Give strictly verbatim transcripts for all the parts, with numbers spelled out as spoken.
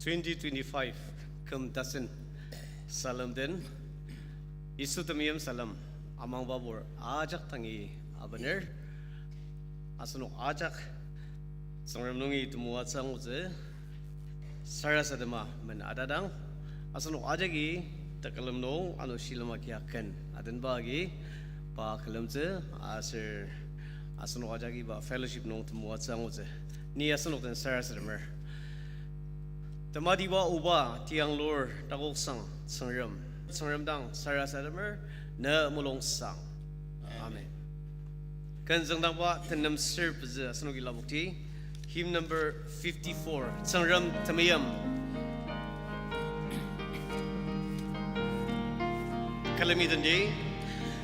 Twenty twenty-five küm tasen salem den, Yisu temeim salem amangba pur ajak dangi abener. Asenok ajak Tsüngrem nungi temoatsü angutsü sarasadema men atadang, asenok ajaki tekülem nung ano shilem agia ken adenba agi pa külemtsü, aser asenok ajaki pa fellowship nung temoatsü angutsü. Ni asenok den sarasademer. Tematiba oba tianglur takoksang Tsüngrem, Tsüngrem dang sarasademer ne mulungsang. Amen. Ken züngdangba tenem ser pezü asenoki lapokti. Hymn number fifty-four, Tsüngrem Temeim. Külemi tendi.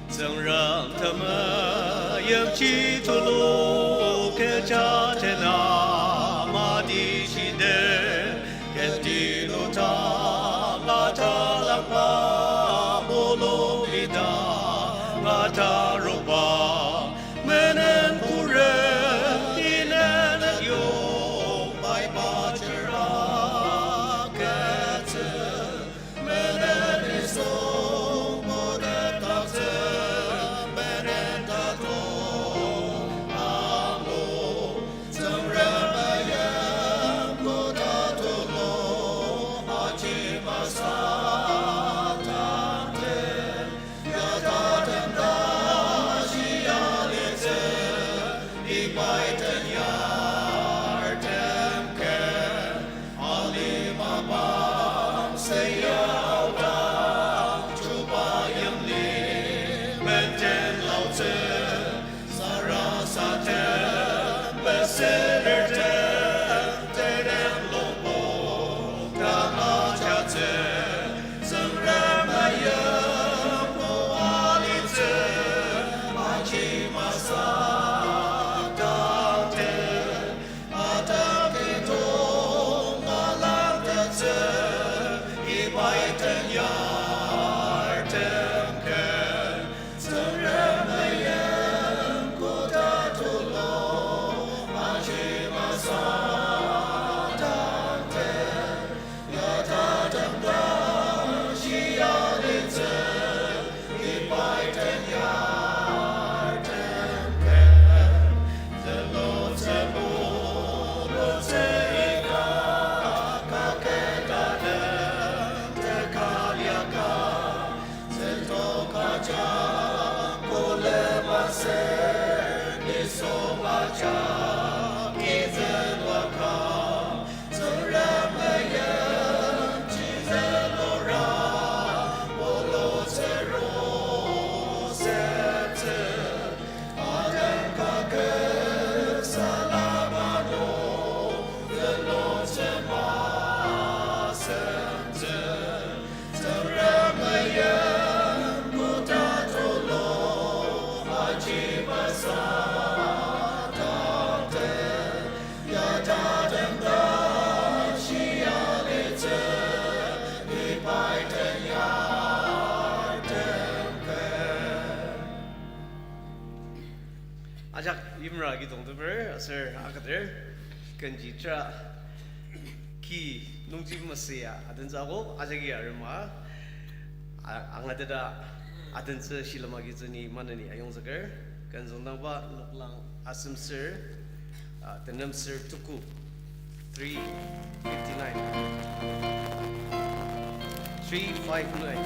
Tsüngrem temeimji tulu kecha tena madi shide, keti luta ngata langba mulung ida ngata rokba, menen pure inen yok pai pa jera ketsü. Menen nisung putet taktsü, menen tatung angu, Tsüngrem temeim koda tulu, aji masatangte. Yatatem ta shia litsü, ibai ten yartem ken. Alima pang seyaodang, chuba yimli menden laotsü, sarasadem, besedertem, tenem longpo, tanga jatsü, Tsüngrem temeim koa litsü, aji masatangte. Atak kidong alang tetsü, ibai ten yartem ken, Tsüngrem temeim koda tulu, aji masatangte. Yatatem ta shia litsü, ibai ten yartem ken. Zülutsü mulutsü ika, kaketa den tekaliaka. Zütokajak kolema ser, nisung ajak izüluaka. Tsüngrem temeim chizülura, pulutsü rosetsü, atem kakesa laba nung, zülutsü masemtsü. Tsüngrem temeim koda tulu, aji masatangte. Yatatem ta shia litsü, ibai ten yartem ken. Ajak yimra ki tongteper aser akater, kenji tera ki nungji masüa adentsü akok, ajaki arema, a-, angateta adentsü shilem agitsü ni maneni ayongzüker, ken züngdangba noklang asemser, a, tenemser tuku, three fifty-nine. Three five nine.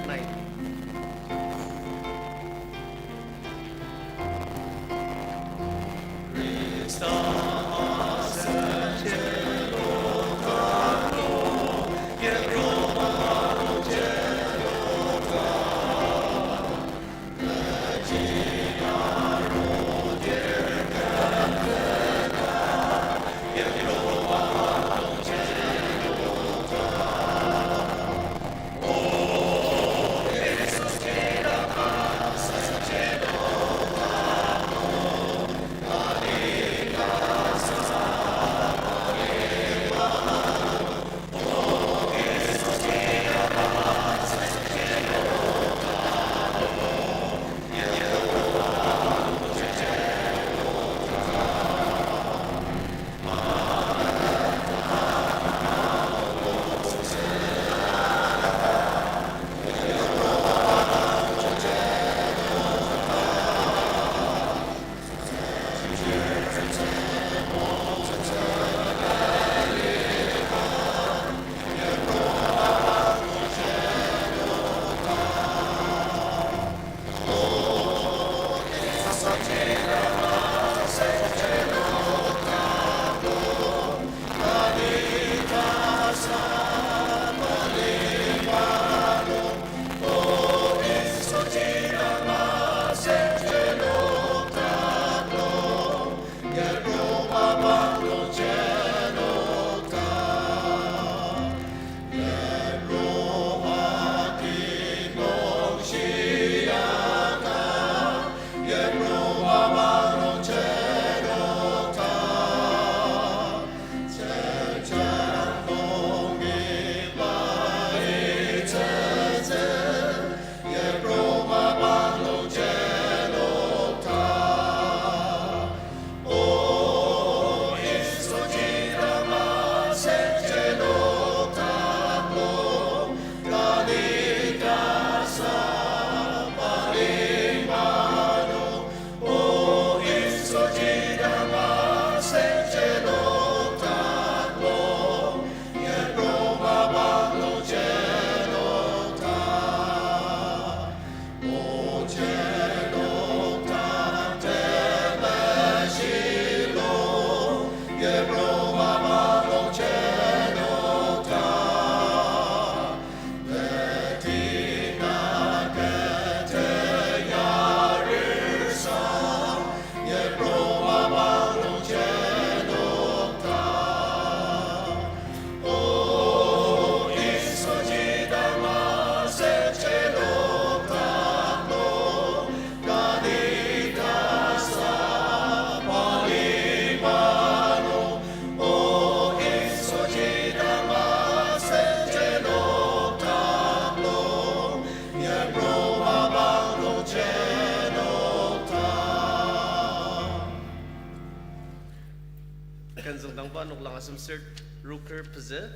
Asemser roker pezü,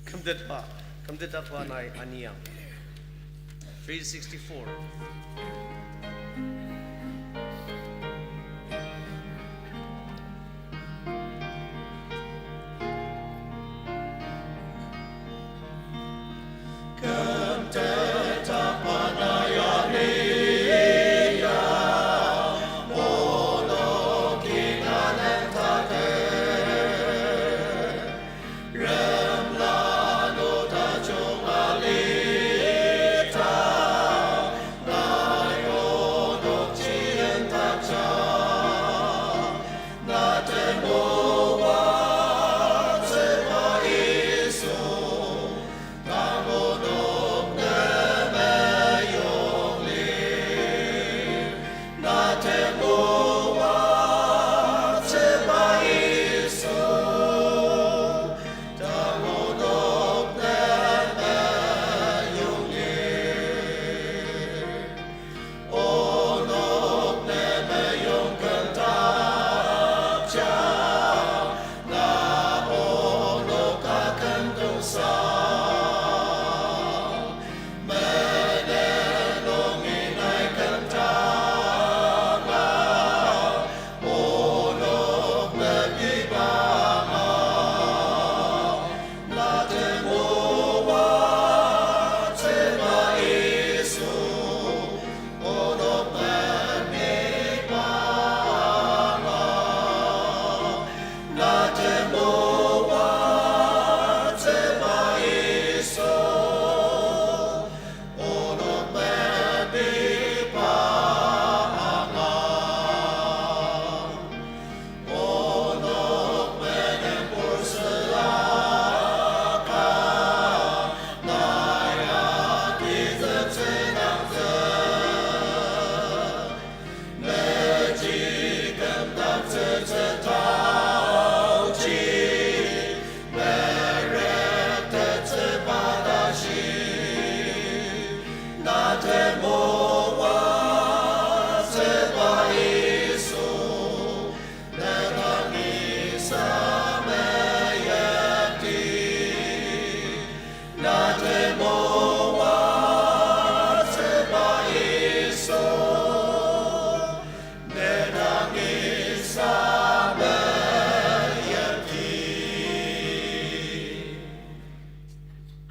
kümtetba, kümtetba nai aniang. Three sixty-four.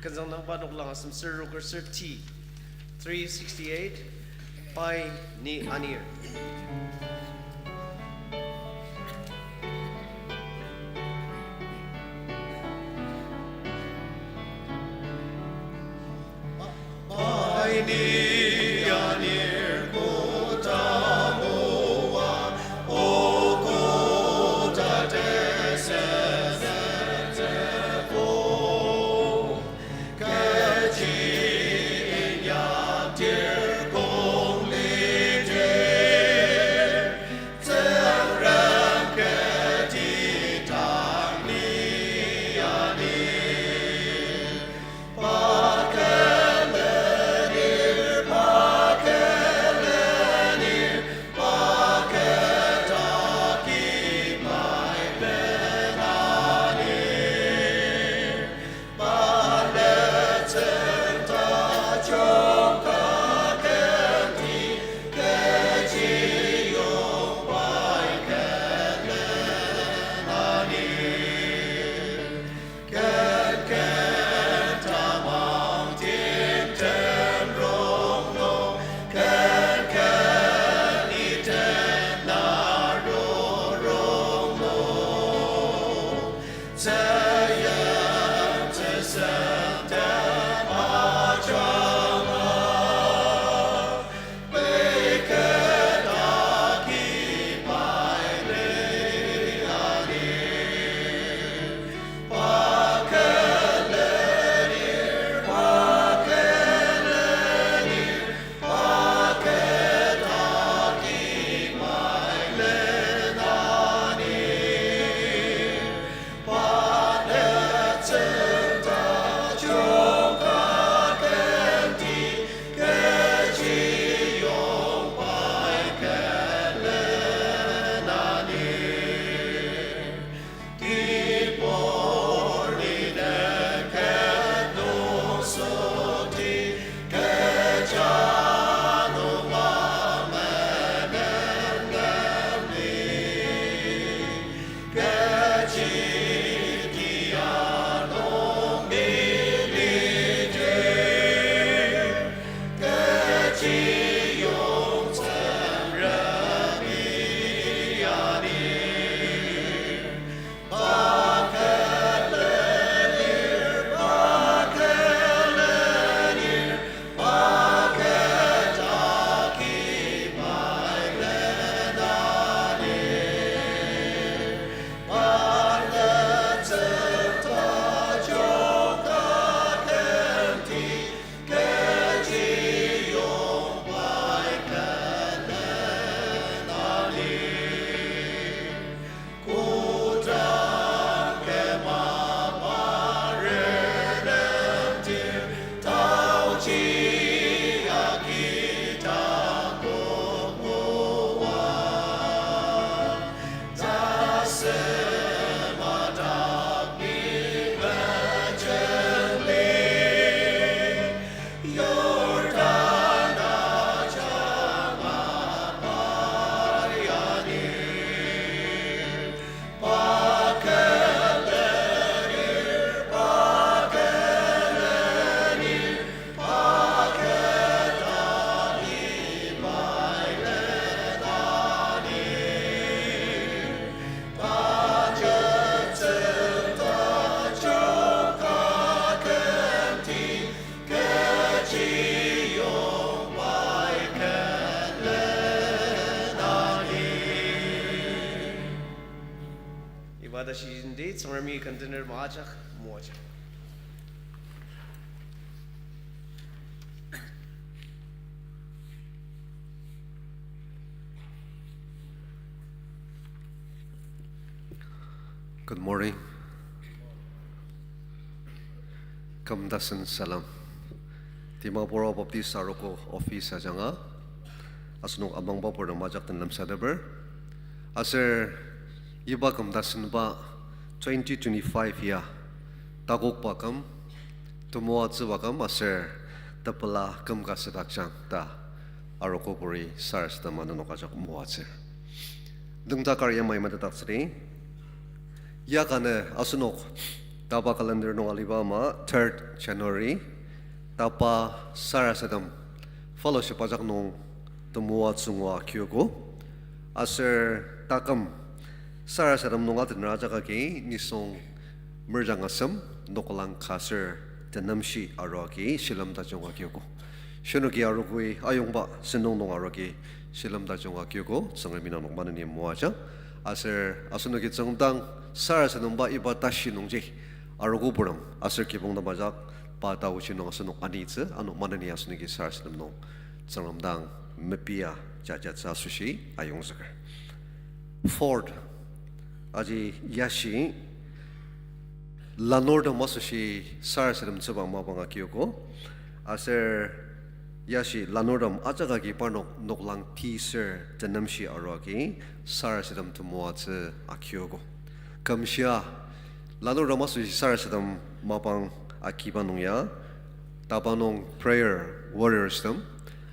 Kenzüng nangba noklang asemser roker ser T, three sixty-eight, pai ni anir. Shijenti Tsüngremi ken tener ajak moajang. Good morning. Küm tasen salem. Dimapur Baptist Arogo office ajanga asenok amangba purtem ajak den lemsateper. Aser iba küm tasenba twenty twenty-five ya takokba küm, temoatsüba küm aser tepela küm ka südakjang ta arogoburi sarasadema nenok ajak moatsü. Nüngdakar yamai metetdaktsüdi. Ya kanü asenok tapa calendar nung aliba ama third January, tapa sarasadem fellowship ajak nung temoatsü ngua akiogo. Aser taküm sarasadem nung atener ajak agi nisung merjang asem noklang ka aser tenemshi arua agi shilem tajung akiogo. Shinoki arogoi ayongba sentong nung arua agi shilem tajung akiogo, Tsüngremi nenok maneni moajang. Aser asenoki Tsüngrem dang sarasademba iba tashi nungji arogo purtem aser kibong tem ajak pa taochi nung asenok anitsü, ano maneni asenoki sarasadem nung Tsüngrem dang mepia jajatsü asoshi ayongzüker. Fourth, aji yashi lanurtem asoshi sarasademtsüba mapang akiogo. Aser yashi lanurtem ajak agi parnok noklang tiser tenemshi arua agi sarasadem temoatsü akiogo. Kümshia lanurtem asoshi sarasadem mapang akiba nung ya, tapa nung prayer warriors tem,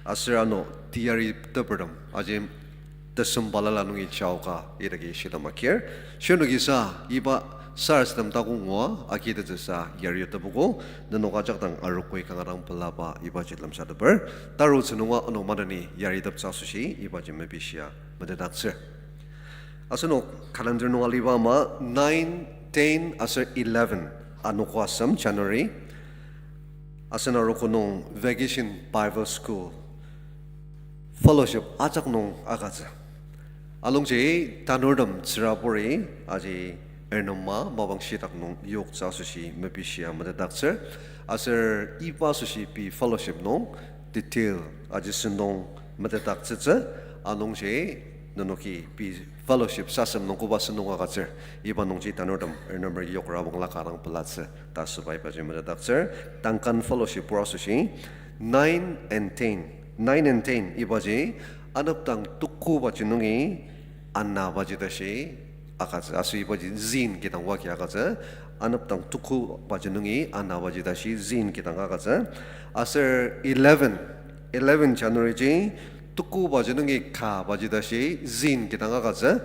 aser ano teyari tepertem, aji tesem balala nungi jaoka idaki shitem akir. Shirnokisa iba sarasadem takok ngua agitettsüsa yari tepogo, nenok ajak dang arogoi kanga dang pelaba ibaji lemsateper. Tarutsü nunga ano maneni yari teptsü asoshi ibaji mepishia metetdaktsür. Asenok calendar nung aliba ama nine, ten aser eleven anogo asem January. Asen arogo nung Vacation Bible School fellowship ajak nung agütsü. Anungji tanurtem tsüraburi aji ernema mapang shitak nung yoktsü asoshi mepishia metetdaktsür. Aser iba asoshi pei fellowship nung detail aji sentong metetdaktsütsü. Anungji nenoki pei fellowship sasem nung koba sentong agütsür, iba nungji tanurtem ernemer yokra bangla kanga dang pelatsü ta asüba ibaji metetdaktsür. Tangkan fellowship pur asoshi nine and ten, nine and ten ibaji anepdang tukubaji nungi anabaji tashi agütsü. Aser ibaji zin kidang oa agi agütsü. Anepdang tukubaji nungi anabaji tashi zin kidang agütsü. Aser eleven, eleven January ji tukubaji nungi kabaji tashi zin kidang agütsü.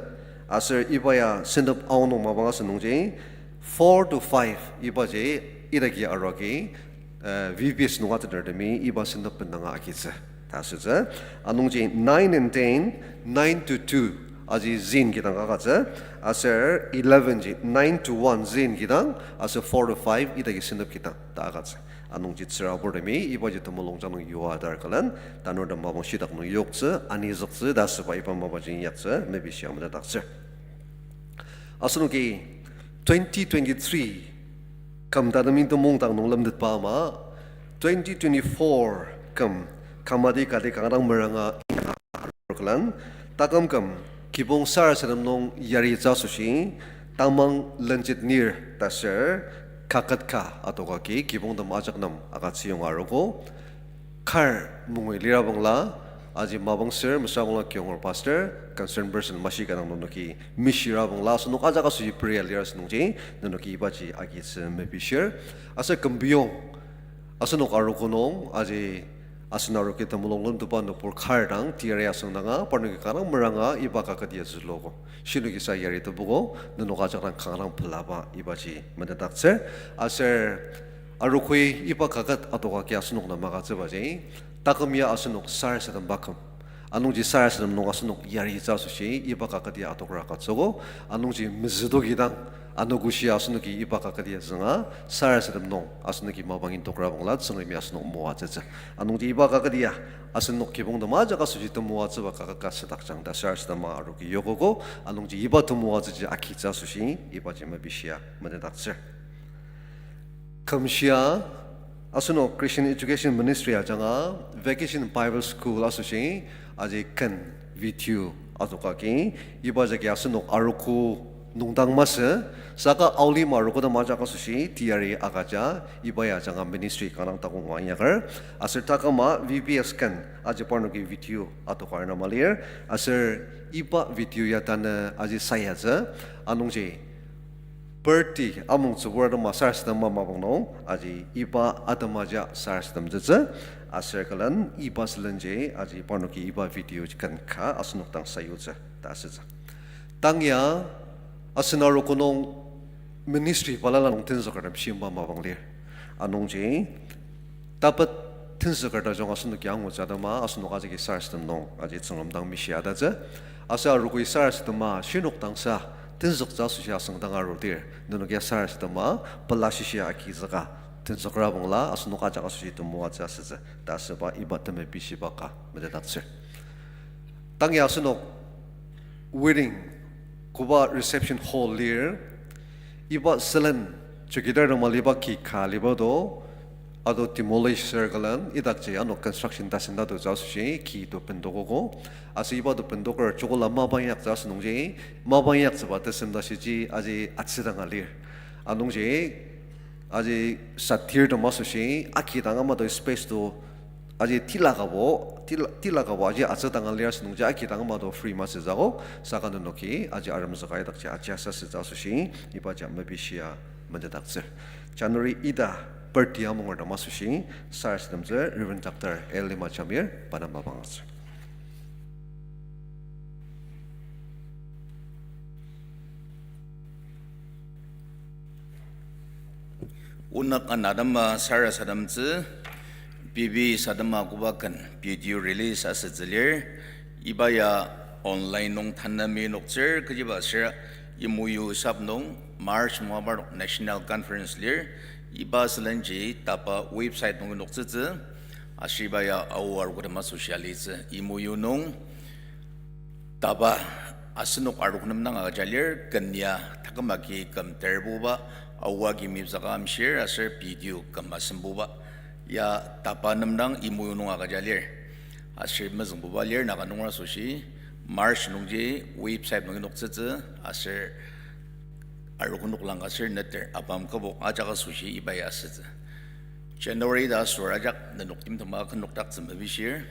Aser iba ya sentep aonung mapang asü nungji four to five ibaji idaki arua agi, eh, V B S nung atenertemi iba sentep bendanga agitsü ta asütsü. Anungji nine and ten, nine to two aji zin kidang agütsü. Aser eleven ji nine to one zin kidang, aser four to five idaki sentep kidang ta agütsü. Anungji tsüraburtemi ibaji temulungjang nung yua adar külen tanurtem mapang shitak nung yoktsü, anizüktsü ta asüba iba mapaji inyaktsü mepishia metetdaktsür. Asenoki twenty twenty-three küm tatemi temulung dang nung lemtetba ama, twenty twenty-four küm kamati kati kanga dang meranga külen, taküm küm kibong sarasadem nung yaritsü asoshi tamang lenjit nir ta aser kaket ka adoka agi kibongtem ajak nem agütsüyonga arogo. Kar mungui lira bangla, aji mapang ser mesüra bangla kiyongur pastor, concerned person mashi ka dang nenoki mishira bangla, asenok ajak asoshi prayer lira asü nungji nenoki ibaji agitsü mepishir. Aser kümbiyong, asenok arogo nung aji asen arogo temulung lemtetba nübur kar dang teyari asüngdanga parnoki kanga dang meranga iba kaket ya züluogo. Shinokisa yari tebogo, nenok ajak dang kanga dang pelaba ibaji metetdaktsür. Aser arogoi iba kaket adoka agi asenok nem agütsübaji, taküm ya asenok sarasademba küm. Anungji sarasadem nung asenok yaritsü asoshi iba kaket ya adokra agütsüogo. Anungji mezüdoki dang Anogoshia asenoki iba kaket ya zünga, sarasadem nung asenoki mapang indokra bangla Tsüngremi asenok moatsütsü. Anungji iba kaket ya asenok kibongtem ajak asoshi temoatsüba kaket ka südakjang ta sarasadema arogo yokogo, anungji iba temoatsüji agitsü asoshi ibaji mepishia metetdaktsür. Kümshia, asenok Christian Education Ministry ajanga Vacation Bible School asoshi aji ken video adoka agi, iba jagi asenok arogo nungdang masü, saka aolima arogo dang majak asoshi teyari agüja, iba ya ajanga ministry kanga takok ngua inyaker, aser taküma V B S ken aji parnoki video adoka arnama lir, aser iba video ya tanü aji sayatsü, anungji birthday amongtsübur atema sarasadema mapang nung, aji iba atemaji sarasademtsütsü, aser külen iba sülenji aji parnoki iba video ken ka asenok dang sayutsü ta asütsü. Tang ya, asen arogo nung ministry balala nung tenzükertem shimba mapang lir. Anungji, tapet tenzüker tajung asenoki angutsü atema, asenok ajaki sarasadem nung aji Tsüngrem dang mishia tatsü. Aser arogoi sarasadema shinok dangsa tenzüktsü asoshi asüngdang arudir, nenok ya sarasadema pela shishia agizüka tenzükra bangla asenok ajak asoshi temoatsü asütsü ta asüba iba temepishiba ka metetdaktsür. Tang ya asenok wedding koba reception hall lir, iba sülen chowkidar dang maliba ki ka aliba do, ado demolish sür külen idakji ano construction tasen tato tsü asoshi ki to bendokogo. Aser iba to bendoker chokola mapa inyaktsü asünungji, mapa inyaktsüba tesem tashiji aji atsüdanga lir. Anungji aji satir tem asoshi akidang ama to space to aji tilakabo, tila-, tilakabo aji atsüdanga lir asünungji akidang ama to free masütsü akok, saka nenoki aji aremzüka idakji aji asasütsü asoshi ibaji mepishia metetdaktsür. January ita birthday amungertem asoshi sarasademtsü Reverend Doctor Elima Jamir pa nem mapang agütsür. Onük ana atema sarasademtsü, B B S atema koba ken video release asütsü lir, iba ya online nung tanü menoktsür, kechiba aser M O U sap nung March mapa nung National Conference lir, iba sülenji tapa website nung noktsütsü, aser iba ya aor kodema social litsü M O U nung tapa asenok arogo nem dang agüja lir, ken ya taküm agi küm terbuba, aoa agi mepzüka amshir aser video küm asembuba ya tapa nem dang M O U nung agüja lir. Aser mezüngbuba lir Naga nunger asoshi, March nungji website nung noktsütsü, aser arogo noklang ka aser neter apam kübok ajak asoshi iba ya asütsü. January ta asür ajak nenok timtem aküm nokdaktsü mepishir.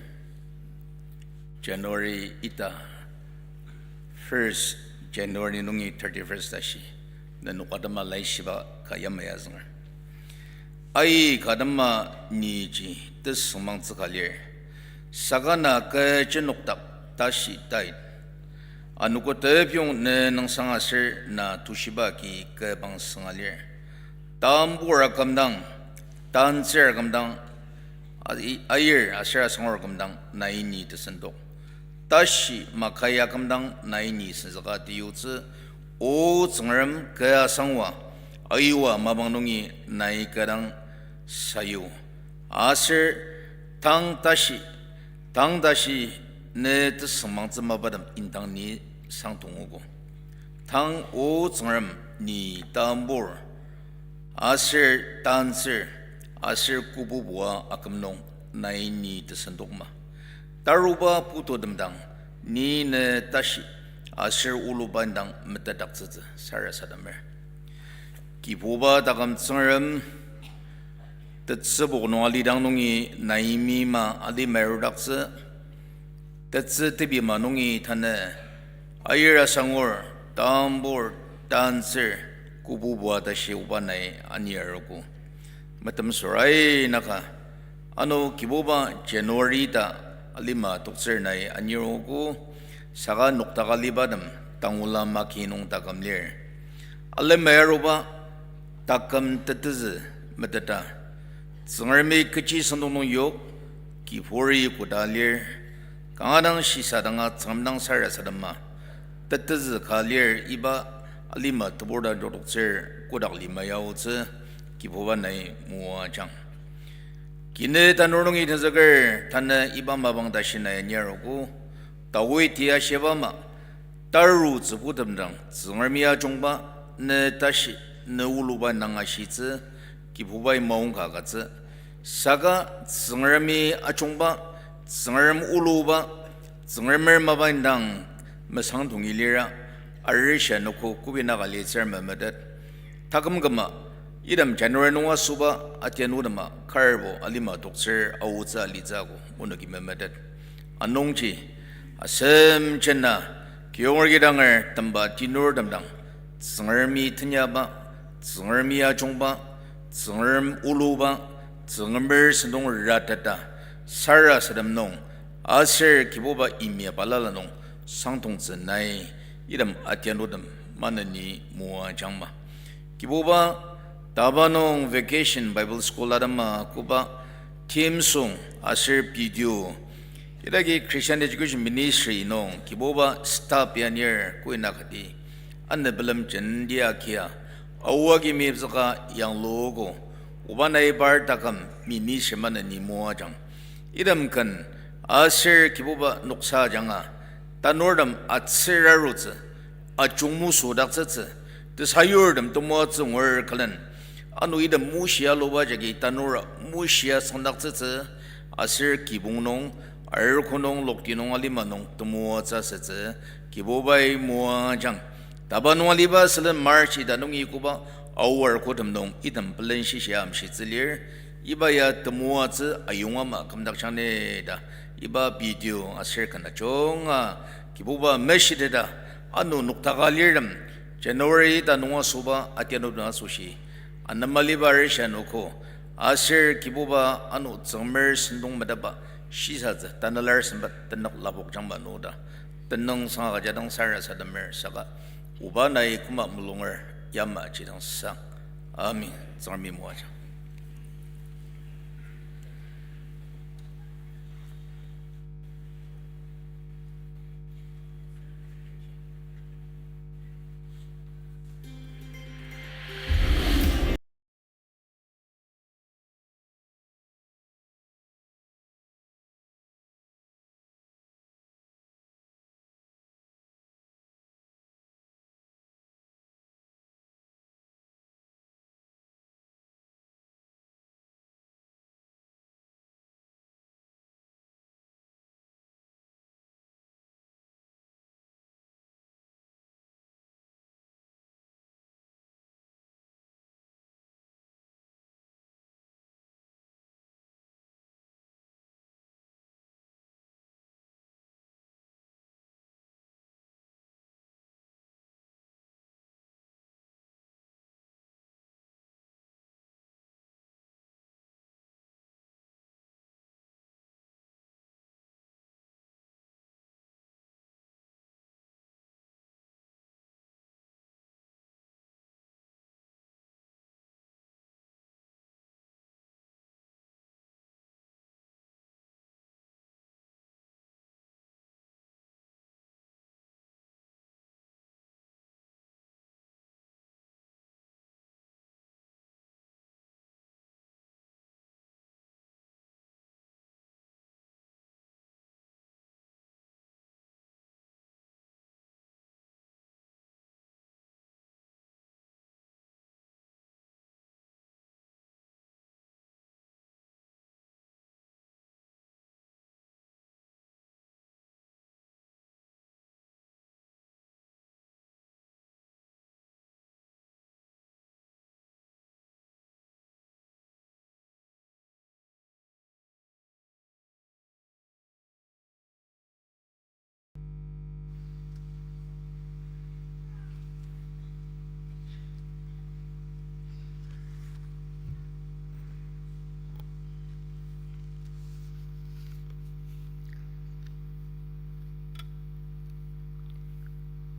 January ita first, January nungi thirty-first tashi, nenok atema laishiba ka yamai azünger. Aika atema niji tesüngmangtsü ka lir, saka na kü jenokdak tashi tait. Anogo tepyong ne nüngsang aser na tushiba agi kü bang sünga lir. Tambur akümdang, tantsür akümdang, a-, i-, ayir aser asangur akümdang nai ni tesendok. Tashi makai akümdang nai ni senzüka teyutsü, O Tsüngrem kü asangwa, ayua mapang nungi nai kü dang sayu. Aser tang tashi, tang tashi ne tesüngmangtsü mapatem indang ni sangtongogo. Tang O Tsüngrem ni tambur, aser tantsür, aser kübubua aküm nung nai ni tesendokma. Taruba pututem dang ni ne tashi, aser oluba indang metetdaktsütsü sarasademer. Kibuba taküm Tsüngrem, tetsübok nung alidang nungi nai mima alima arudaktsü, tetsü tebima nungi tanü, ayir asangur, tambur, tantsür, kübubua tashi oba nai ani arogo. Metemsürai naka, ano Kibuba January ta alima toktsür nai anirogo, saka nokdak alibatem tangula maki nung taküm lir. Alima aruba taküm tetezü meteta, Tsüngremi kechi sentong nung yok, kiburi koda lir, kanga dang shisadanga Tsüngrem dang sarasadema tetezü ka lir iba alima tebur ta jotoktsür kodak lima ya aotsü Kibuba nai moajang. Kine tanur nungi tenzüker tanü iba mapang tashi nai niarogo, Dawidi ashiba ama, tarutsübutem dang Tsüngremi ajungba, ne tashi, ne oluba nang ashitsü, Kibubai maongka agütsü. Saka Tsüngremi ajungba, Tsüngrem oluba, Tsüngremer mapa indang mesang tongi lira, arishi anogo kübok naka litsür memetet. Taküm küma, item January nung asüba atianutema karbo alima toktsür aotsü alitsü ako onoki memetet. Anungji, asem jena, kiyonger kidanger temba tinurtem dang, Tsüngremi tenyaba, Tsüngremi ajungba, Tsüngrem oluba, Tsüngremer sentong rateta, sarasadem nung, aser Kibuba imya balala nung, sangtongtsü nai, item atianutem maneni moajangma. Kibuba, taba nung Vacation Bible School atema koba theme song aser video, idagi Christian Education Ministry nung Kibuba staff ya nir koina kati, anepelem jenti akia, aoa kimi pezüka yangluogo, oba nai par taküm ministry maneni moajang. Item ken, aser Kibuba noksa ajanga, tanurtem atsür arutsü, ajungmesüdaktsütsü, tesayurtem temoatsü ngur külen, ano item mushia aluba jagi tanura mushia süngdaktsütsü, aser kibong nung, arogo nung, lokti nung, alima nung temoatsü asütsü, Kibubai moajang. Taba nung aliba sülen March ita nungi koba aor kotem nung item pelen shishia amshitsü lir, iba ya temoatsü ayonga ama kümdakjang ni ta, iba video aser ken ajunga Kibuba meshiteta, ano noktaka lirtem, January ita nung asüba atianutema asoshi, anema aliba arishi anogo, aser Kibuba ano Tsüngremer sentong metaba shisatsü tanela resemba tenük lapokjangma nü ta, tenüngsang agüjadang sarasademer saka, oba nai küma mulunger yamaji dang sang. Amen. Tsüngremi moajang.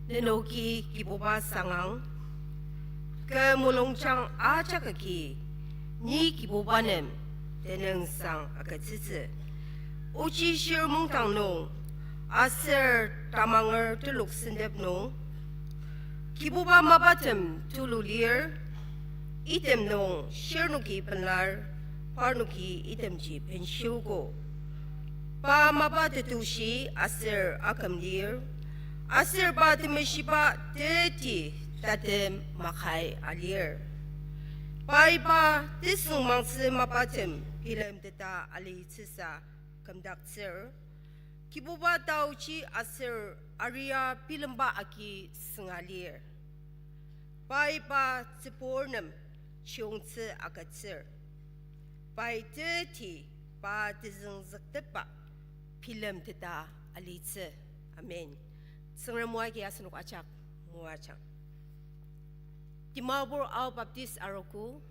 Nenoki Kibuba sangang, kü mulungjang ajak agi, ni Kibuba nem tenüngsang agütsütsü. Ochi shir mungdang nung, aser tamanger telok sentep nung, Kibuba mapatem tulu lir, item nung shirnoki pelar, parnoki itemji benshiogo. Pa mapa tetushi aser aküm lir, aser pa temeshiba teti tatem makai alir. Pai pa tesüngmangtsü mapatem bilemteta alitsüsa kümdaktsür. Kibuba taochi aser aria bilemba agi sünga lir. Pai pa tsübur nem chiyungtsü agütsür. Pai teti pa tezüngzüktepba bilemteta alitsü. Amen. Tsüngrem o agi asenok ajak moajang. Dimapur Ao Baptist Arogo,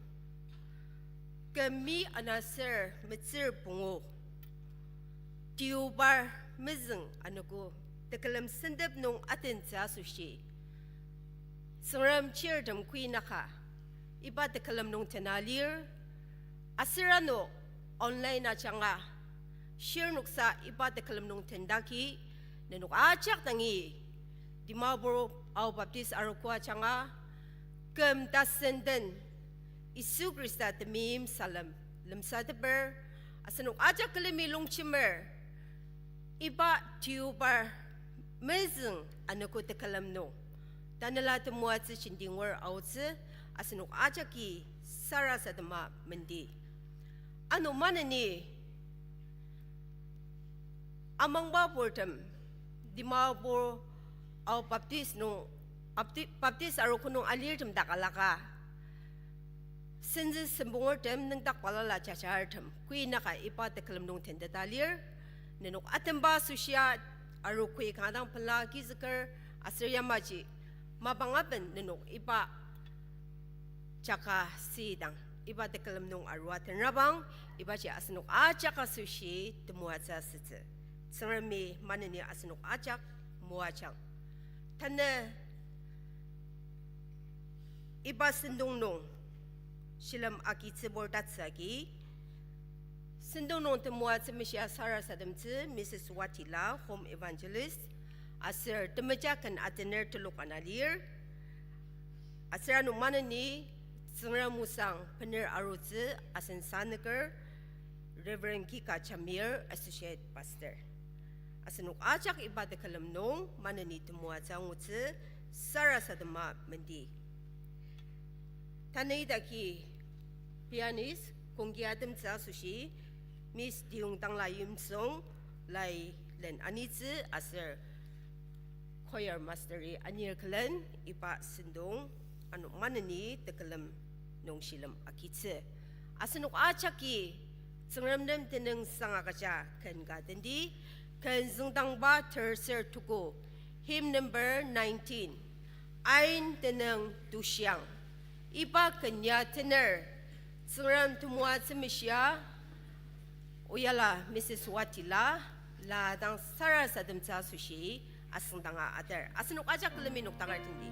küm mi anaser metsür pungu, deobar mezüng anogo tekülem sentep nung atentsü asoshi, Tsüngrem chirtem kuinaka iba tekülem nung tena lir, aser ano online ajanga shirnoksa iba tekülem nung tendaki, nenok ajak dangi Dimapur Ao Baptist Arogo ajanga küm tasen den Yisu Khrista temeim salem lemsateper, asenok ajak külemi longjemer, iba deobar mezüng anogo tekülem nung Tanela temoatsü jenti ngur aotsü asenok ajaki sarasadema mendi. Ano maneni amangba purtem, Dimapur Ao Baptist nung, Bapti-, Baptist Arogo nung alirtem dak alaka, sentsü sempungurtem nüngdak balala jajartem kuinaka iba tekülem nung tenteta lir. Nenok atemba asoshia arogoi kanga dang pela agizüker, aser yamaji mapang aben nenok iba jaka sidang iba tekülem nung arua tenrabang, ibaji asenok ajak asoshi temoatsü asütsü. Tsüngremi maneni asenok ajak moajang. Tanü iba sentong nung shilem agitsübur tatsü agi, sentong nung temoatsü meshia sarasademtsü Missus Watila, Home Evangelist, aser temeja ken atener telok ana lir. Aser ano maneni Tsüngrem osang bener arutsü asen sanüker Reverend Kika Jamir, Associate Pastor. Asenok ajak iba tekülem nung maneni temoatsü angutsü sarasadema mendi. Tanü idaki pianist kongki atemtsü asoshi Miss Tiong Tangla Yimsung lai len anitsü aser choir master-i anir külen iba sentong ano maneni tekülem nung shilem agitsü. Asenok ajaki Tsüngrem nem tenüngsang agüja ken ka tendi, ken züngdangba terser tuku, hymn number nineteen, Ain Tenüng Tushiang. Iba ken ya tener, Tsüngrem temoatsü meshia, oyala Missus Watila, la dang sarasademtsü asoshi asüngdanga ater. Asenok ajak külemi nokdaker tendi.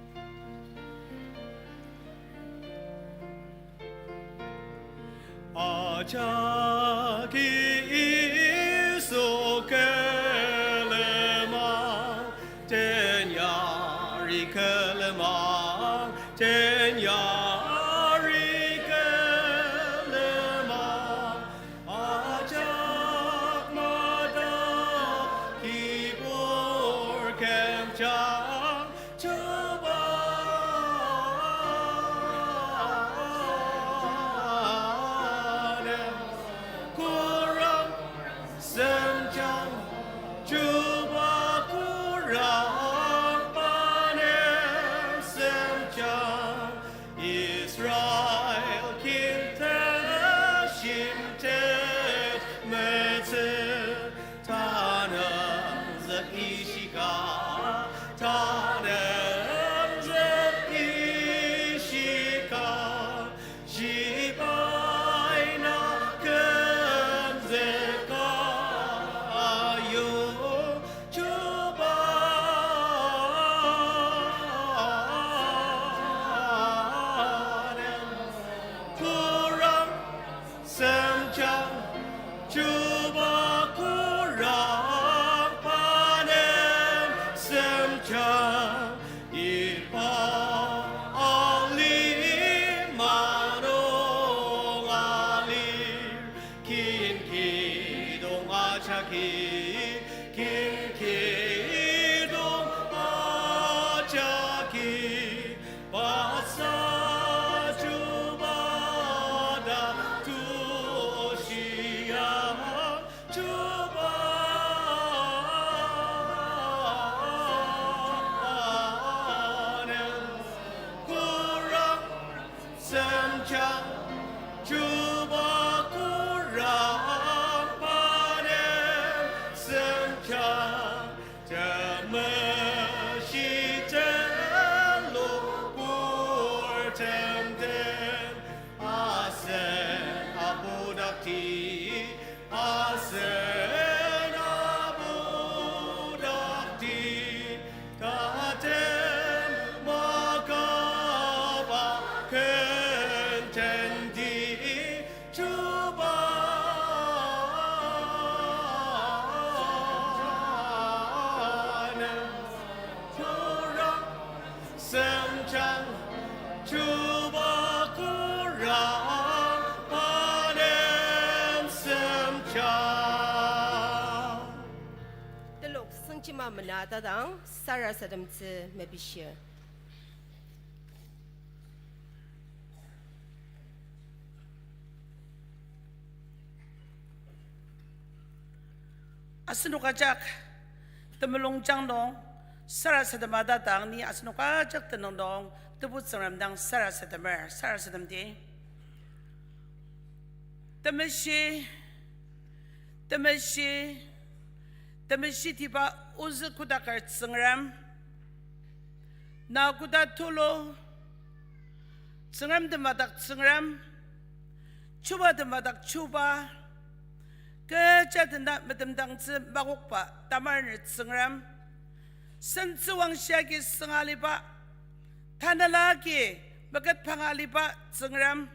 Ajaki Yisu külemang, tenyari külemang, tenyari külemang, ajak mada kibur kümjang, Chuba nem kurang semjang, Chuba kurang pa nem semjang, Israel kin teshimtet metsü, tanü zat ishika, tanü zat ishika, shibai na kümzüka ayu, Chuba nem kurang semjang, Chuba kurang pa nem semjang, iba Jagi, kin kidong ajaki, basa chuba da tushia, chuba nem kurang semchang, chuba kurang panem semchang, temeshi telo pur temtem, asen abudakti, asen abudakti, tatem makaba kentendi, chuba nem kurang semchang, chuba kurang panem semchang. Telok süngjima mena tatang sarasademtsü mepishir. Asenok ajak temulungjang nung sarasadema tatang ni asenok ajak tenüng nung Tebu Tsüngrem dang sarasademer, sarasademdi. Temeshi, temeshi, temeshitiba ozü kodaker Tsüngrem, na koda tulu, Tsüngrem temadak Tsüngrem, chuba temadak chuba, kecha tena metemdangtsü makokba tamaner Tsüngrem, sentsüwangshi agi sünga aliba, tanela agi meketpanga aliba Tsüngrem,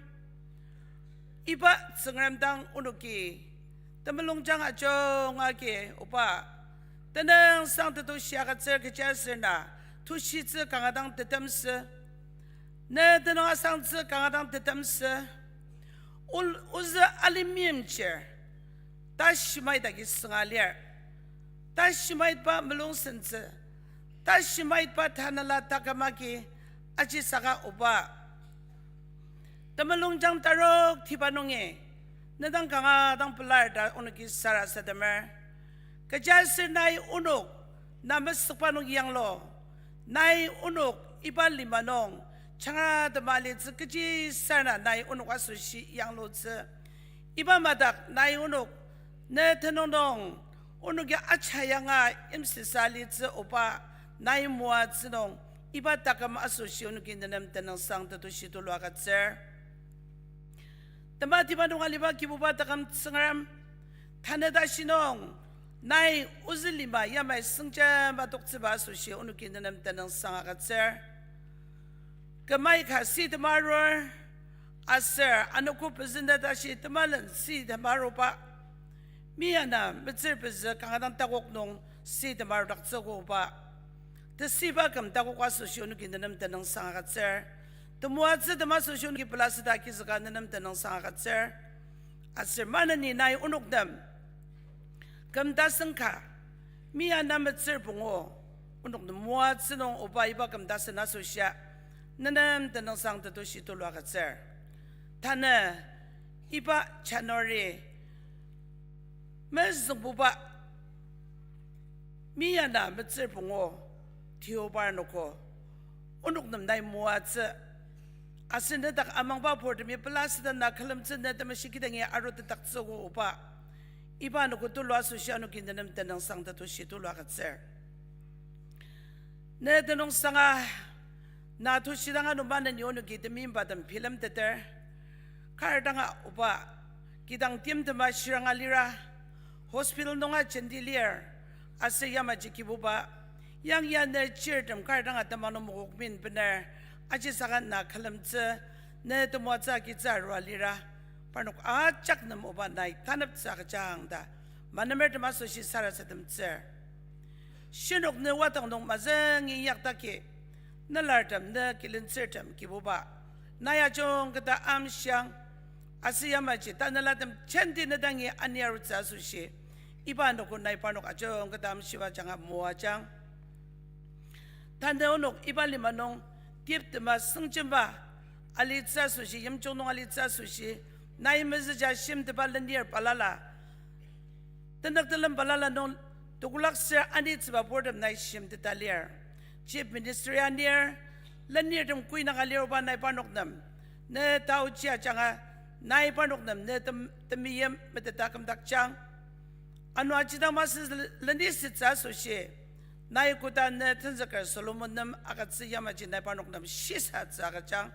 iba Tsüngrem dang onoki temulungjang ajunga agi oba, tenüngsang tetushi agütsür. Kechiaser na tushitsü kanga dang tetemsü, ne tenüng asangtsü kanga dang tetemsü, ol- ozü alimimchir tashimait agi sünga lir. Tashimaitba mulungsentsü, tashimaitba tanela taküm agi ajisaka oba, temulungjang tarok tiba nungi, ne dang kanga dang pelar ta onoki sarasademer. Kechiaser nai onok na mesükba nung yanglu, nai onok iba lima nung changra tema alitsü kechi sarena nai onok asoshi yanglutsü. Iba madak nai onok ne tenüng nung onoki acha yanga yimsüsa alitsü oba, nai moatsü nung iba taküm asoshi onoki nenem tenüngsang tetushi tulu agütsür. Tematiba nung aliba Kibuba taküm Tsüngrem, tanü tashi nung nai ozü lima yamai süngja madoktsüba asoshi onoki nenem tenüngsang agütsür. Kümai ka sitema arur, aser anogo pezü na tashi temalen sitema aruba, mi ana metsür pezü kanga dang takok nung sitema arudaktsüogo oba, tesüiba küm takok asoshi onoki nenem tenüngsang agütsür. Temoatsü tema asoshi onoki pelasüta agizüka nenem tenüngsang agütsür. Aser maneni nai onok nem küm tasen ka, mi ana metsür pungu, onok nem moatsü nung oba iba küm tasen asoshia nenem tenüngsang tetushi tulu agütsür. Tanü iba January mezüngbuba, mi ana metsür pungu, tiobar anogo, onok nem nai moatsü. Aser nedak amangba purtemi pelasüda na külemtsü ne temeshi kidangi arutetdaktsüogo oba, iba anogo tulu asoshi onoki nenem tenüngsang tetushi tulu agütsür. Ne tenüngsanga na tushidang ano maneni onoki temeimbatem bilemteter. Kar danga oba, kidang timtema shiranga lira, hospital nunga jenti lir, aser yamaji Kibuba, yang ya ne chirtem kar danga temang nung mokok min bener, ajisaka na külemtsü, ne temoatsü agitsü arua lira, parnok ajak nem oba nai taneptsü agüjang ta, manemertem asoshi sarasademtsür. Shinok ne wadang nung mazüngi inyakdaki, nelartem ne kilentsürtem Kibuba, nai ajungketa amshiang, aser yamaji tanelatem jenti ne dangi aniarutsü asoshi, Iba anogo nai parnok ajungketa amshiba ajanga moajang. Tanü onok iba lima nung teptema sengjemba alitsü asoshi, yimjung nung alitsü asoshi, nai mezüja shimteba lenir balala, tenük telem balala nung tekolak ser anitsüba purtem nai shimteta lir. Chief Minister anir, lenirtem kuinaka lir oba nai parnok nem, ne taochi ajanga nai parnok nem ne tem-, temeim meteta kümdakjang. Ano ajidang masü lenisütsü asoshi, nai koda ne tenzüker Solomon nem agütsü yamaji nai parnok nem shisatsü agüjang.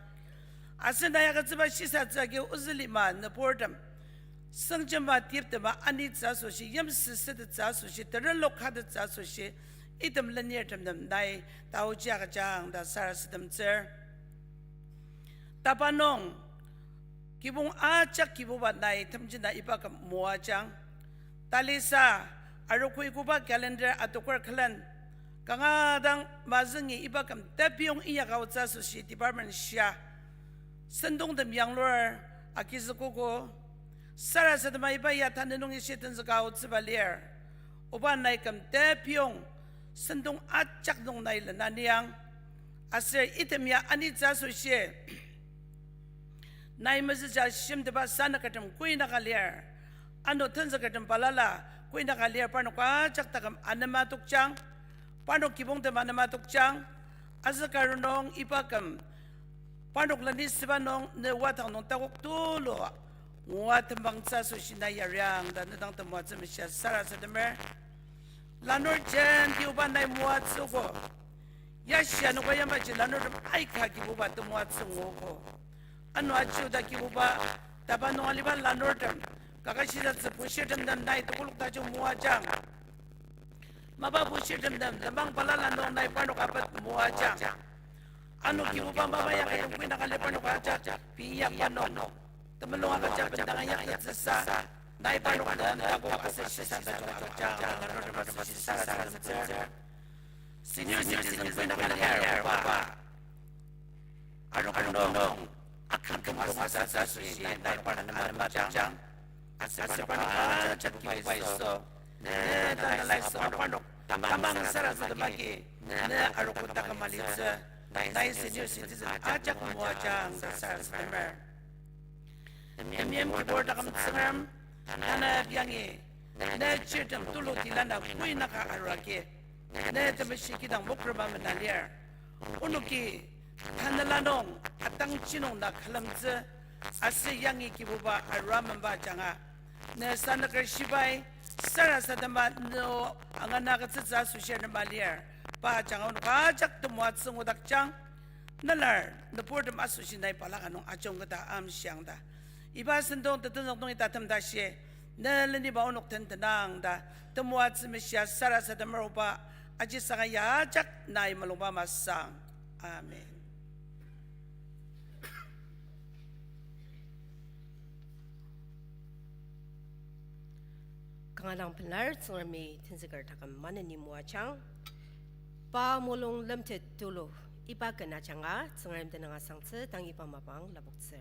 Aser nai agütsüba shisatsü agi ozü lima nüburtem sengjema teptema anitsü asoshi, yimsüsütettsü asoshi, terelok katettsü asoshi, item lenirtem nem nai taochi agüjang ta sarasademtsür. Tapa nung, kibong ajak Kibuba nai temjena iba küm moajang. Talisa, arogo ikoba calendar atoker külen, kanga dang mazüngi iba küm tepiyong inyaka aotsü asoshi department shia sentongtem yanglur agizükogo. Sarasadema iba ya tanü nungi shi tenzüka aotsüba lir. Oba nai küm tepiyong sentong ajak nung nai lena niang. Aser item ya anitsü asoshi nai mezüja shimteba sanükertem kuinaka lir. Ano tenzükertem balala kuinaka lir, parnok ajak taküm anema tokjang. Parnok kibongtem anema tokjang. Azükarunung iba küm parnok lenisüba nung ne wadang nung takok tulu ngua tembangtsü asoshi nai yariang ta nedang temoatsü meshia sarasademer. Lanur jenti oba nai moatsüogo. Yashi anogo yamaji lanurtem aika Kibuba temoatsü nguogo. Ano aji oda Kibuba, tapa nung aliba lanurtem, kakashisatsü bushirtem nem nai tekolak tajung moajang. Mapa bushirtem nem lenmang balala nung nai parnok apet moajang. Ano Kibuba mapa yakatem kuinaka lir parnok ajak, pei inyakba nung temulung agüja bendanga yaktettsüsa, nai parnok nem takok aser shisa tajung agüjang, lanurtem asoshi sarasademtsür. Senior citizen kuinaka lir oba, arogo nung aküm küm asütsü asoshi nai parnok nem anema tokjang. Aser parnok ajak Kibuba Yisu, ne tanü laisü parnok tamang sarasademagi, ne arogo taküm alitsü, nai senior citizen ajak moajang ta sarasademer. Temeim kibur taküm Tsüngrem, tanü yangi ne chirtem tulu tilana kuinaka arua agi, ne temeshi kidang mokrema mena lir. Onoki tanela nung atangji nung na külemtsü, aser yangi Kibuba arua memba ajanga ne sanüker shibai, sarasadema nü angana agütsütsü asoshi nema lir. Pa ajanga onok ajak temoatsü ngudakjang. Nelar nüburtem asoshi nai balaka nung ajungketa amshiang ta, iba sentong tetenzük nungi tatem tashi ne leniba onok tentenang ta temoatsü meshia sarasademer oba, ajisaka ya ajak nai mulungba masang. Amen. Kanga dang pelar Tsüngremi tenzüker taküm maneni moajang. Pa mulung lemtet tulu, iba ken ajanga Tsüngrem tenüng asangtsü tang iba mapang lapoktsür.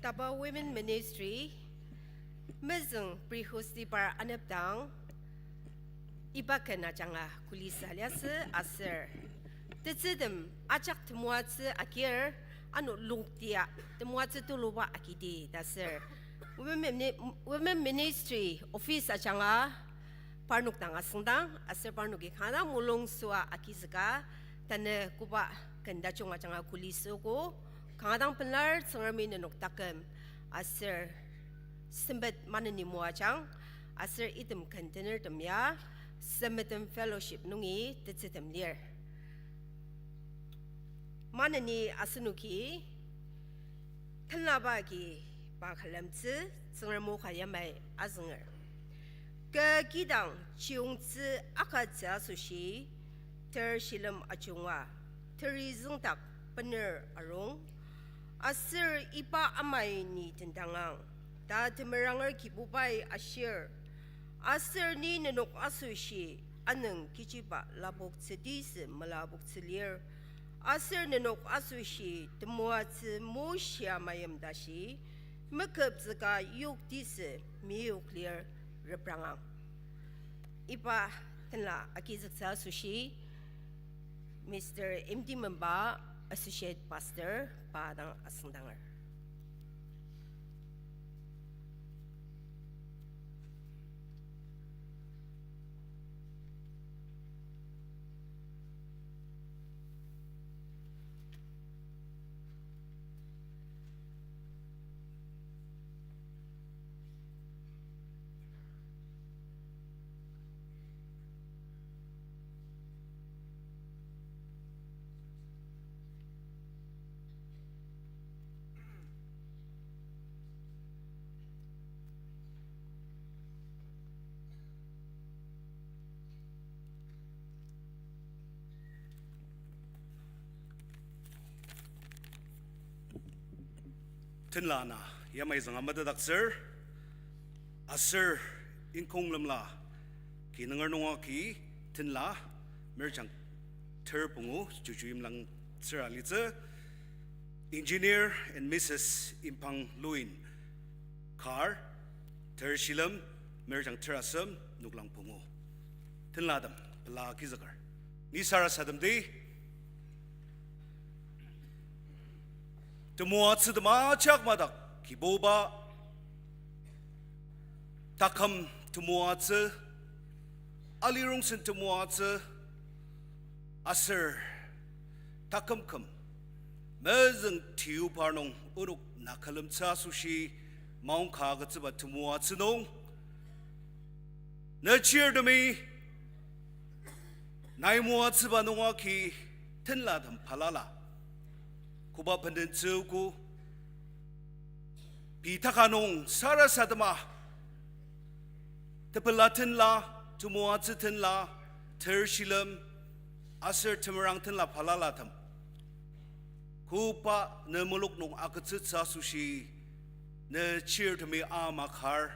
Taba Women Ministry, mezüng priesthood-i par anepdang, iba ken ajanga kulisa liasü aser. Tetsütem ajak temoatsü agir, ano lungtia temoatsü tuluba agidi ta aser. Women Mini-, Women Ministry Office ajanga parnok dang asüngdang, aser parnoki kanga dang mulung süa agizüka, tanü koba ken tajung ajanga kulisüogo, kanga dang pelar Tsüngremi nenok taküm, aser sempet maneni moajang, aser item ken tenertem ya, Samaritan Fellowship nungi tetsütem lir. Maneni asenoki, tenlaba agi pa külemtsü, Tsüngrem o ka yamai azünger. Kü kidang chiyungtsü akatsü asoshi, ter shilem ajunga, teri züngdak bener arung, aser iba amai ni tendangang, ta temeranger Kibubai ashir, aser ni nenok asoshi anüng kechiba lapoktsü tisü melapoktsü lir, aser nenok asoshi temoatsü moshia mayim tashi, meküpzüka yok tisü meyok lir reprangang. Iba tenla agizüktsü asoshi, Mister M D Memba, Associate Pastor, pa dang asüngdanger. Tenla ana yamai zünga metetdaktsür, aser ingkonglemla kinunger nunga ki tenla merjang ter pungu juju imlangtsür alitsü, Engineer and Missus Impang Luin, kar, ter shilem, merjang ter asem, noklang pungu. Tenlatem pela agizüker. Ni sarasademdi, temoatsü tema ajak madak, Kibuba, taküm temoatsü, alirongsen temoatsü, aser takümküm mezüng tiuba nung onok na külemtsü asoshi maongka agütsüba temoatsü nung, ne chirtemi nai moatsüba nunga ki tenlatem balala koba bendentsüogo, pei taka nung sarasadema tepela tenla, temoatsü tenla, ter shilem, aser temerang tenla balalatem, koba ne mulok nung agütsütsü asoshi ne chirtemi ama kar,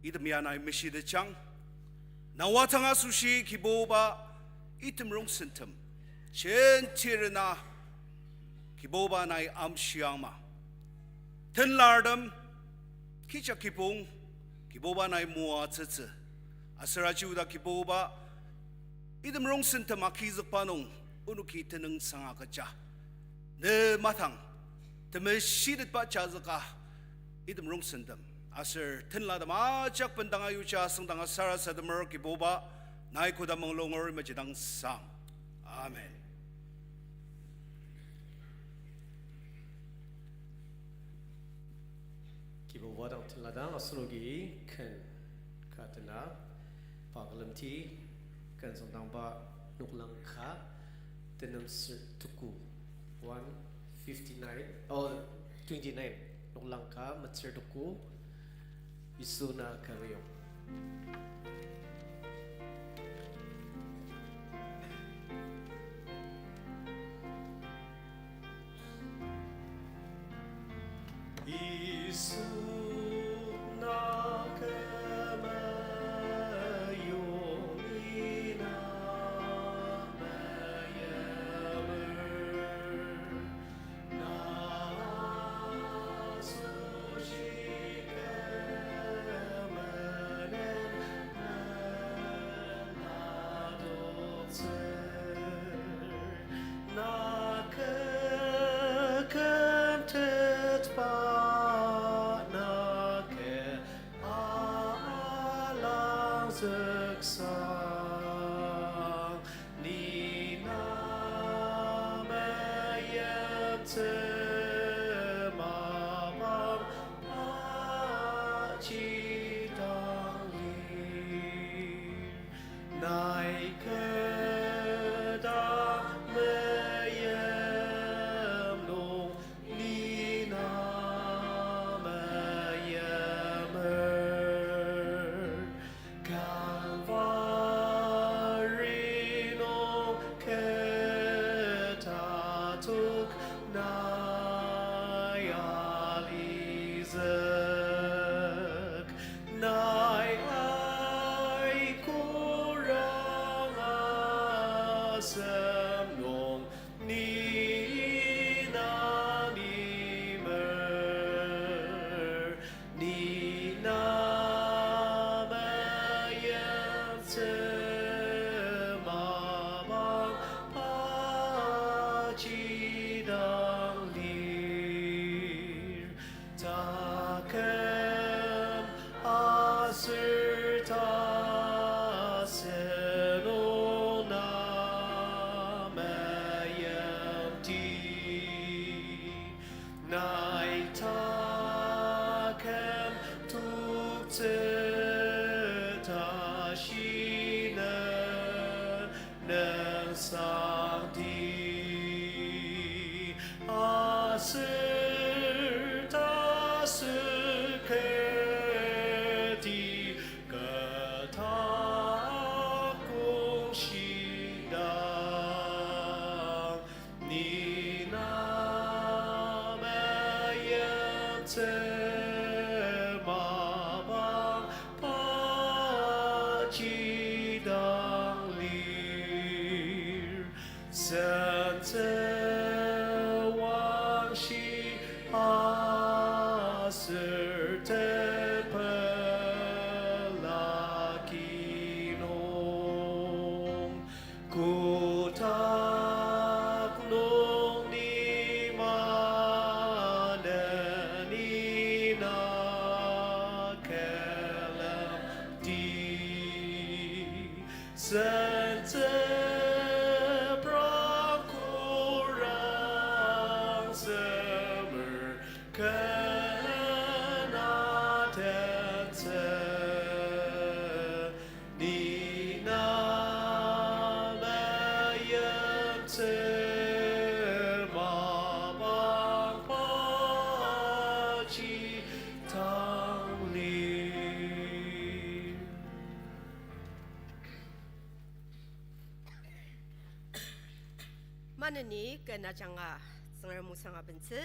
item ya nai meshitejang. Na wadang asoshi Kibuba, item rongsentem jentirena Kibuba nai amshiangma. Tenlartem kecha kibong Kibuba nai moatsütsü. Aser aji oda Kibuba, item rongsentem agizükba nung onoki tenüngsang agüja ne matang temeshitetba jazüka, item rongsentem aser tenlatem ajak bendang ayuja asüngdanga sarasademer Kibuba, nai koda manglunger imajidang sang. Amen. Kibuba dang tenla dang asenoki ken ka tena, pa külemti, ken züngdangba noklang ka, tenem ser tuku, one fifty-nine, oh, twenty-nine, noklang ka metsür tuku, Yisu na kümeyong. Yisu na kümeyong ina meyamer, na asen Tsüksang ni na meyiptsü mapang aji dang lir. Nai kü dang meyip nung ni na meyimer. Kalvari nung kü tatok nai alizük. Nai aika rang asem nung ni na meimer. Ni na meyiptsü mapang aji dang lir. Taküm aser ta seno na meyipti. Nai taküm toktsü ta shiner nüngsangdi. Aser ta sükedi kü takong shidang. Ni na meyiptsü mapang aji dang lir. Sentsü wangshi aser tepela ki nung. Kotak nung ni maneni na külemdi. Sentsü prang kurang semer kena tetsü. Ni na meyiptsü mapang aji dang lir. Maneni kü ajanga Tsüngrem osang abentsü,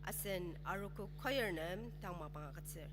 asen Arogo choir nem tang mapang agütsür.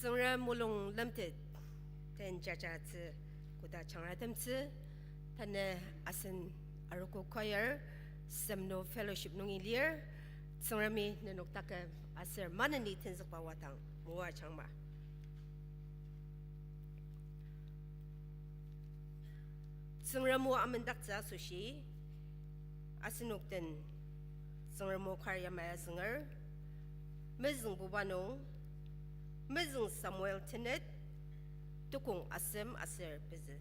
Tsüngrem mulung lemtet den jajatsü koda jangratemtsü, tanü asen arogo choir, Semno Fellowship nungi lir, Tsüngremi nenok taküm aser maneni tenzükba wadang moajangma. Tsüngrem o amendaktsü asoshi, asenok den Tsüngrem o kar yamai azünger, mezüngbuba nung, mezüng Samuel tenet, tukong asem aser pezü.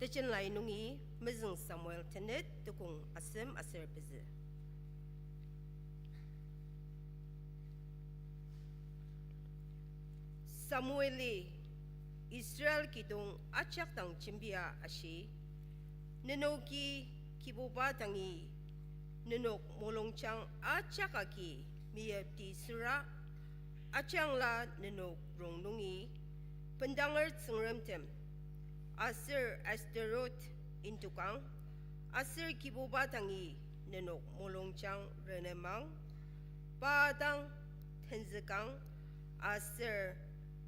Tejen lai nungi mezüng Samuel tenet, tukong asem aser pezü. Samueli Israel kidong ajak dang jembia ashi, nenoki Kibuba dangi nenok mulungjang ajak agi meyipti süra, ajangla nenok rong nungi bendanger tsüngremtem aser Astarot indokang, aser Kibuba dangi nenok mulungjang renemang, pa dang tenzükang, aser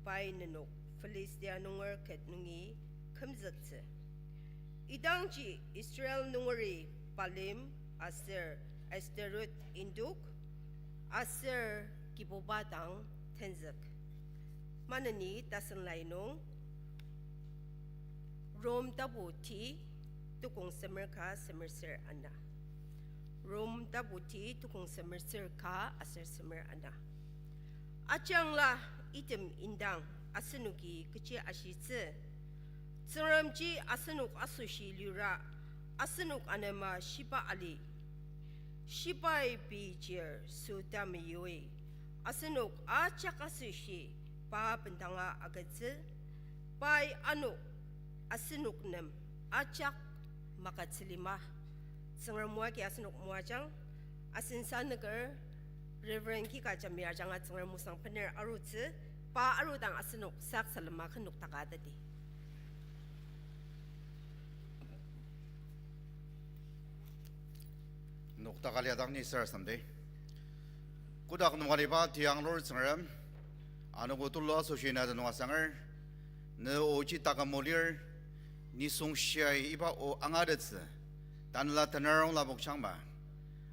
pai nenok Philistia nunger ket nungi kümzüktsü. Idangji Israel nungeri Baalim aser Astarot indok, aser Kibuba dang tenzük. Maneni tasen lai nung Rom tapu ti, tukong semer ka semer ser ana. Rom tapu ti, tukong semer ser ka aser semer ana. Ajangla item indang asenoki kechi ashitsü? Tsüngremji asenok asoshi lira, asenok anema shiba ali. Shibai pei chir süta meyui, asenok ajak asoshi pa bendanga agütsü, pai ano asenok nem ajak magütsü lima. Tsüngrem o agi asenok moajang, asen sanüker Reverend Kika Jamir ajanga Tsüngrem osang bener arutsü, pa arudang asenok sak salema ken noktaka teti. Noktaka liadang ni sarasademdi. Kotak nung aliba tianglur Tsüngrem, anogo tulu asoshi na tenüng asanger, ne oji taküm o lir, nisung shiai iba o angatettsü, tanela tenarong lapokjangma,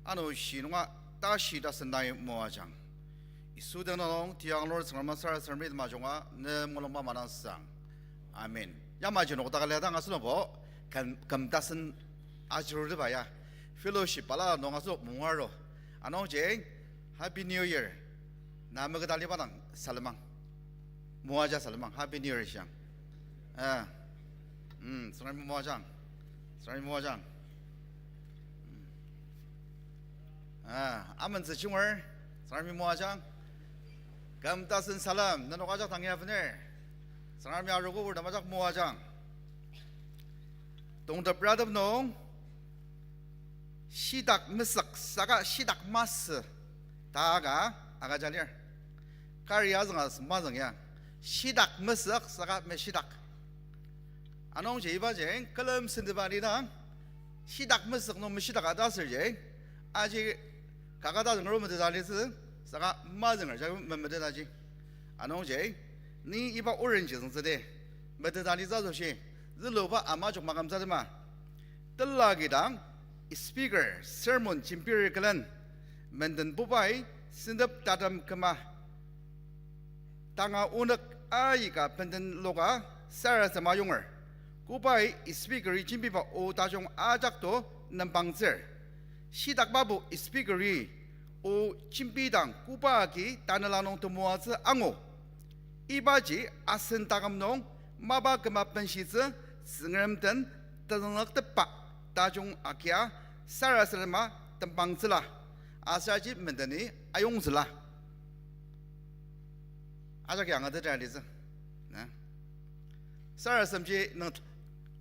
ano shi nunga tashi tasen nai moajang. Yisu tenüng nung tianglur Tsüngrem sarasademdi majunga ne mulungba madangsang. Amen. Yamaji noktaka liadang asenokbo, küm, küm tasen ajirutepa ya. Fellowship bala nung asenok mungaru. Anungji, Happy New Year. Na meketa liba dang salemang. Moaja salemang, Happy New Year shiang. Ah. Mm, Tsüngremi moajang. Tsüngremi moajang. Ah, amentsü junger, Tsüngremi moajang. Küm tasen salem, nenok ajak tangi avener. Tsüngremi arogo pur tamajak moajang. Tongtep ratem nung, shitak mesük saka shitak masü ta ka agüja lir. Kari azünga mazüng ya. Shitak mesük saka meshitak. Anungji ibaji külem sentepa lidang, shitak mesük nung meshitak ta asürji, aji kakata züngru meteta litsü, saka mazünger jagi memetetaji. Anungji, ni iba orange züngtsüdi, meteta litsü asoshi, züluba ama jok makümtsü atema. Tela kidang, speaker, sermon jembir külen, mendenbubai, sentep tatem küma tanga onük aika benden loka sarasadema yunger. Kobai speaker-i jembiba o tajung ajak to nembangtsür. Shitakbabu speaker-i o jembidang koba agi tanela nung temoatsü angu. Ibaji asen taküm nung mapa küma benshitsü Tsüngrem den tenzüngaktepa tajung agia sarasadema tembangtsüla. Aser aji mendeni ayongzüla. Ajaki angatetra litsü. Na. Sarasademji nüng,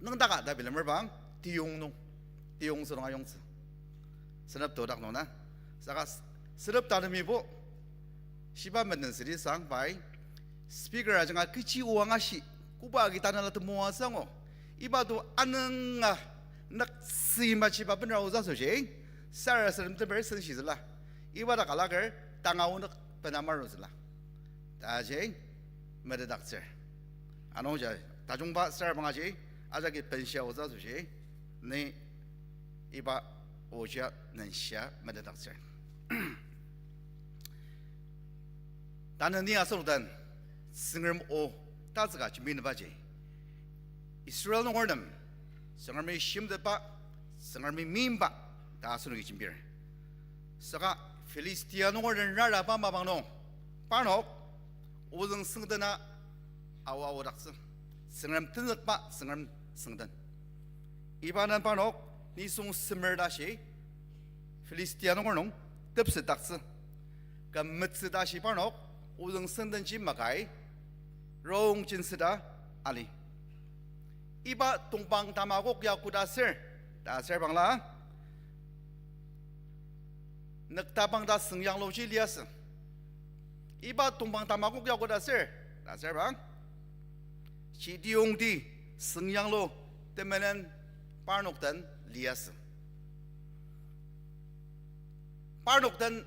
nüngdaka ta bilemer bang, tiyong nung. Tiyong sü nung ayongtsü. Senep todak nung na. Saka s-, senep tanemibo. Shiba menden südi sang pai. Speaker ajanga kechi o angashi. Koba agi tanela temoatsü angu. Iba to anünga nüktsü machiba benra oza asoshi. Sarasadem teper senshitsüla. Iba dak alaker tanga onük bena marutsüla. Taji. metetdaktsür. Anungji tajungba sarabangaji, ajaki benshia otsü asoshi, ni iba oji nungshia metetdaktsür. Tanü ni asenok den Tsüngrem o tatsüka jembinebaji, Israel nunger nem Tsüngremi shimtetba, Tsüngremi meimba ta asenoki jembir. Saka Philistia nunger den raraba mapang nung, parnok ozüng süngdena aoa aodaktsü. Tsüngrem tenzükba Tsüngrem süngden. Iba den parnok nisung semer tashi Philistia nunger nung tepsetdaktsü. Küm metsü tashi parnok ozüng süngdenji makai rong jenseta ali. Iba tongpang tamakok ya koda sür ta asür bangla, nüktapang ta süngyangluji liasü. Iba tongpang tamakok ya koda sür ta asür bang, shitiyongti süngyanglu temenen parnok den liasü. Parnok den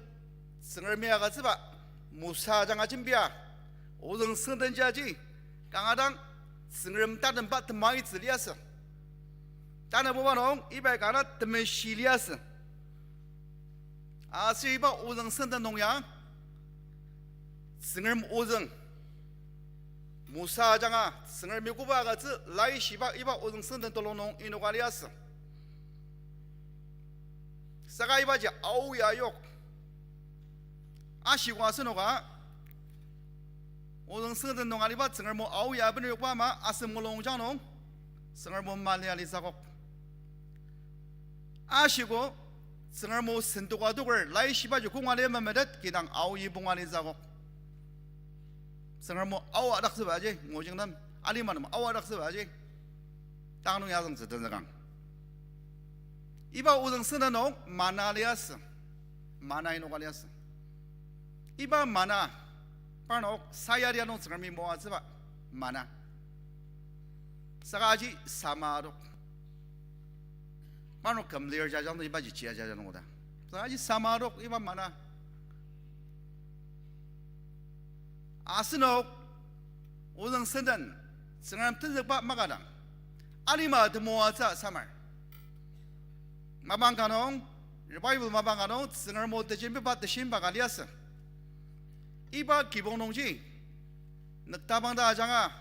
Tsüngremi agütsüba Mosa ajanga jembia ozüng süngden jaji kanga dang Tsüngrem tatemba temaitsü liasü. Tanabuba nung iba kanga temeshi liasü. Aser iba ozüng süngden nung ya Tsüngrem ozüng Mosa ajanga Tsüngremi koba agütsü laishiba iba ozüng süngden telung nung inoka liasü. Saka ibaji aoa yok. Ashiko asenoka ozüng süngden nung aliba Tsüngrem o aoa abenü yokba ama asem mulungjang nung Tsüngrem o mali alitsü akok. Ashiko Tsüngrem o sentoka adoker laishibaji kong ali memetet kidang aoa punga alitsü akok. Tsüngrem o aodaktsübaji ngujing nem alima nem aodaktsübaji tang nung yazüngtsü tenzükang. Iba ozüng süngden nung mana liasü. Mana inoka liasü. Iba mana parnok sayari nung Tsüngremi moatsüba mana. Saka aji sama adok. Parnok küm lir jajang nung ibaji chia jajang nung oda. Saka aji sama adok iba mana. Asenok ozüng süngden Tsüngrem tenzükba makadang alima temoatsü samar. Mapang ka nung, revival mapang ka nung Tsüngrem o tejembiba teshimba ka liasü. Iba kibong nungji nüktabang ta ajanga,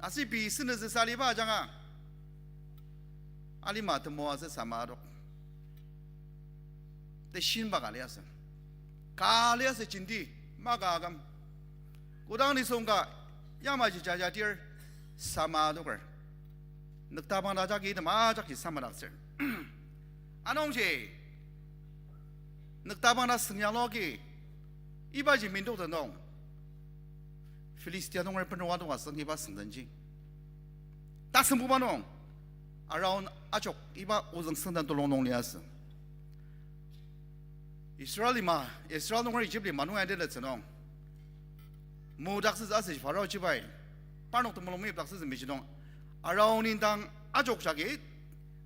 aser pei senüsüsa aliba ajanga alima temoatsü sama adok. Teshimba ka liasü. Ka liasü jenti, maka aküm. Kodang nisung ka yamaji jajadir sama adoker, nüktabang ta ajaki item ajakji samadaktsür. Anungji nüktabang ta süngyanglu agi ibaji mindoktet nung Philistia nunger benua doka süng iba süngdenji tasembuba nung, around ajok iba ozüng süngden telung nung liasü. Israel lima, Israel nunger Egypt lima nung ya litettsü nung, mudaktsütsü asüji Pharaoh chibai parnok temulung meyipdaktsütsü mechi nung, around indang ajok jagi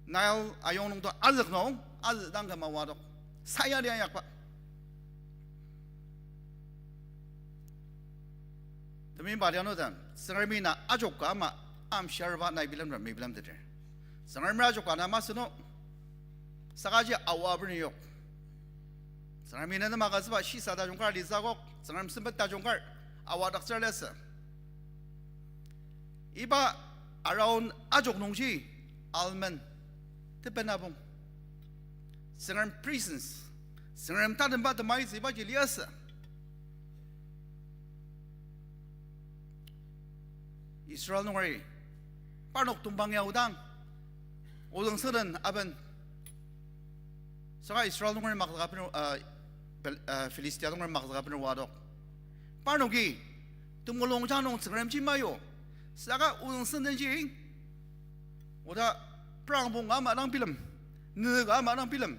Nile ayong nungto azük nung azü dang küma oadok, sayari ayakba. Temeimba lianudang, Tsüngremi na ajok ka ama amshiarba nai bilemra mebilemteter. Tsüngremi ajok ka na masü nung, sakaji aoa beni yok. Tsüngremi na nem agütsüba shisa tajung kar litsü akok, Tsüngrem sempet tajung kar aoadaktsür liasü. Iba around ajok nungji almond, tepen abong, Tsüngrem presence, Tsüngrem tatemba temaitsü ibaji liasü. Israel nungeri parnok tongpang ya odang, ozüng süngden aben. Saka Israel nungeri makzüka bener, uh, Pel-, uh, Philistia nungeri makzüka bener oadok. Parnoki temulungjang nung Tsüngremji mayo. Saka ozüng süngdenji oda prang bong ama dang bilem, nü ka ama dang bilem,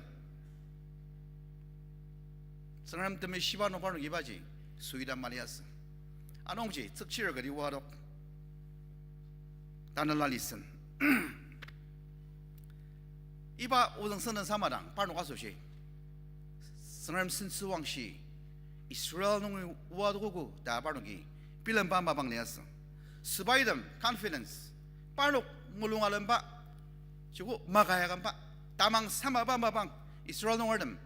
Tsüngrem temeshiba nung parnok ibaji suida maliasü. Anungji tsükchir kati oadok. Tanela listen. Iba ozüng süngden samadang parnok asoshi Tsüngrem sentsüwangshi Israel nungi oadokogo ta parnoki bilemba mapang liasü. Sepaitem confidence, parnok mulung alemba, joko maka yakamba, tamang samaba mapang, Israel nungertem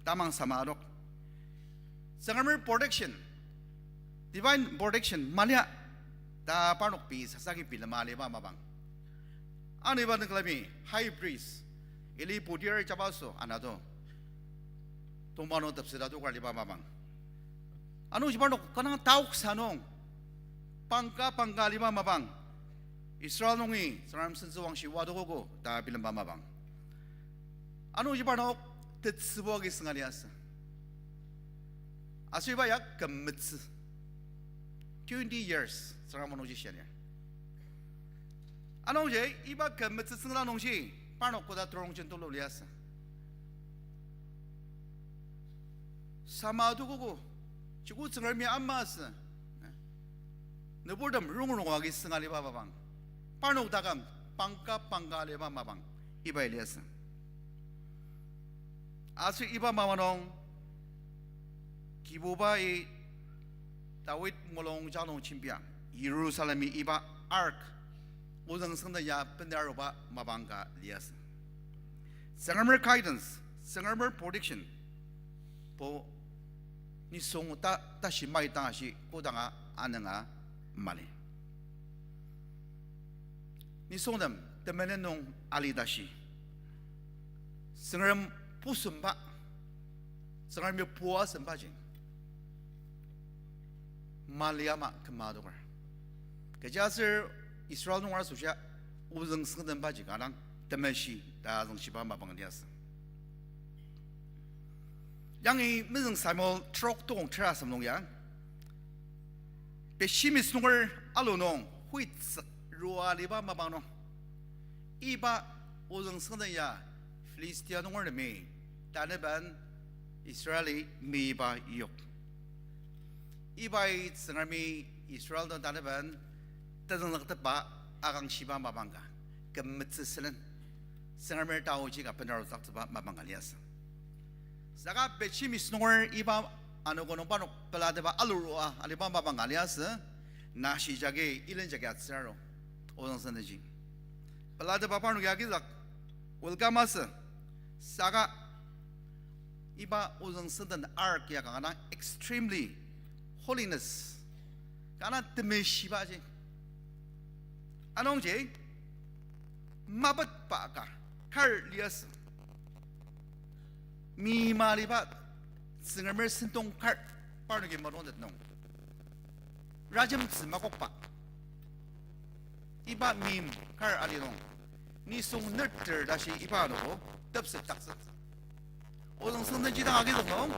tamang sama adok. Tsüngremer protection, divine protection malia, ta parnok pei sasaki bilema aliba mapang. Ano iba nüklemi high priest, Eli putir jabaso anato, tongmano tepseta tokar aliba mapang. Anungji parnok kanga taoksa nung pangka pangka aliba mapang, Israel nungi Tsüngrem sentsüwangshi wadokogo ta bilemba mapang. Anungji parnok tetsübu agi sünga liasü. Aser iba ya kümetsü. Twenty years Tsüngrem o nungji shia lir. Anungji iba kümetsü tsüngla nungji parnok koda turongjen tulu liasü. Sama adokogo, joko Tsüngremi ama asü, nüburtem rongrong agi sünga aliba mapang, parnok taküm pangka pangka aliba mapang, iba liasü. Aser iba mapang nung, Kibubai Dawid mulung jang nung jembia, Yirusalemi iba ark, ozüng süngden ya benaruba mapang ka liasü. Tsüngremer guidance, Tsüngremer protection, bo nisung ta, tashi mai tang ashi kodanga anünga mali. Nisungtem temenen nung ali tashi, Tsüngrem pusemba, Tsüngremi pua asembaji mali ama küma adoker. Kechiaser Israel nunger asoshia ozüng süngdenbaji kanga temeshi ta azüngshiba mapang liasü. Yangi mezüng Samuel trok tokong tera asem nung ya, Bethshemesh nunger alu nung huitsük rua aliba mapang nung, iba ozüng süngden ya Philistia nungertemi tanaben Israeli meiba yok. Ibai Tsüngremi Israel den tanaben tezüngzüktepba akangshiba mapang ka, kümetsü sülen, Tsüngremer taoji ka benarutsü aktsüba mapang ka liasü. Saka Bethshemesh nunger iba anogo nung parnok pelatepa alurua aliba mapang ka liasü, nashi jagi, ilen jagi atsüraru, ozüng süngdenji. Pelatepa parnok ya agizük welcome asü, saka iba ozüng süngden ark ya kanga extremely holiness, kanga temeshibaji. Anungji mapetba ka kar liasü. Mima aliba Tsüngremer sentong kar parnoki madongtet nung, rajemtsü makokba iba mim kar ali nung, nisung neter tashi iba anogo tepsetdaktsü. Ozüng süngdenji dang agizük nung,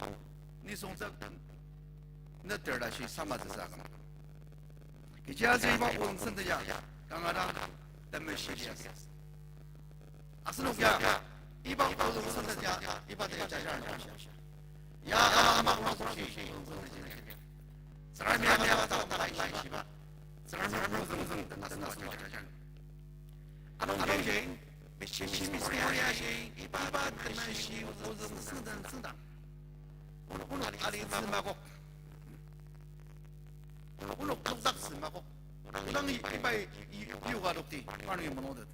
nisung tsük neter tashi samatsüsa aküm. Kechiaser iba ozüng süngden ya kanga dang temeshi liasü. Asenok ya iba ozüng süngden ya iba den jajar nung shia, ya ama ama asoshi ozüng süngden ji, Tsüngremi ama ama dang laishiba, Tsüngremi ozüng süngden asenok jajar. Anungji Bethshemesh nunger ya ji iba temeshi ozüng süngden tsüngdang, onok alitsü makok, onok nokdaktsü makok, odangi ibai yoka adokti parnoki mulungtet.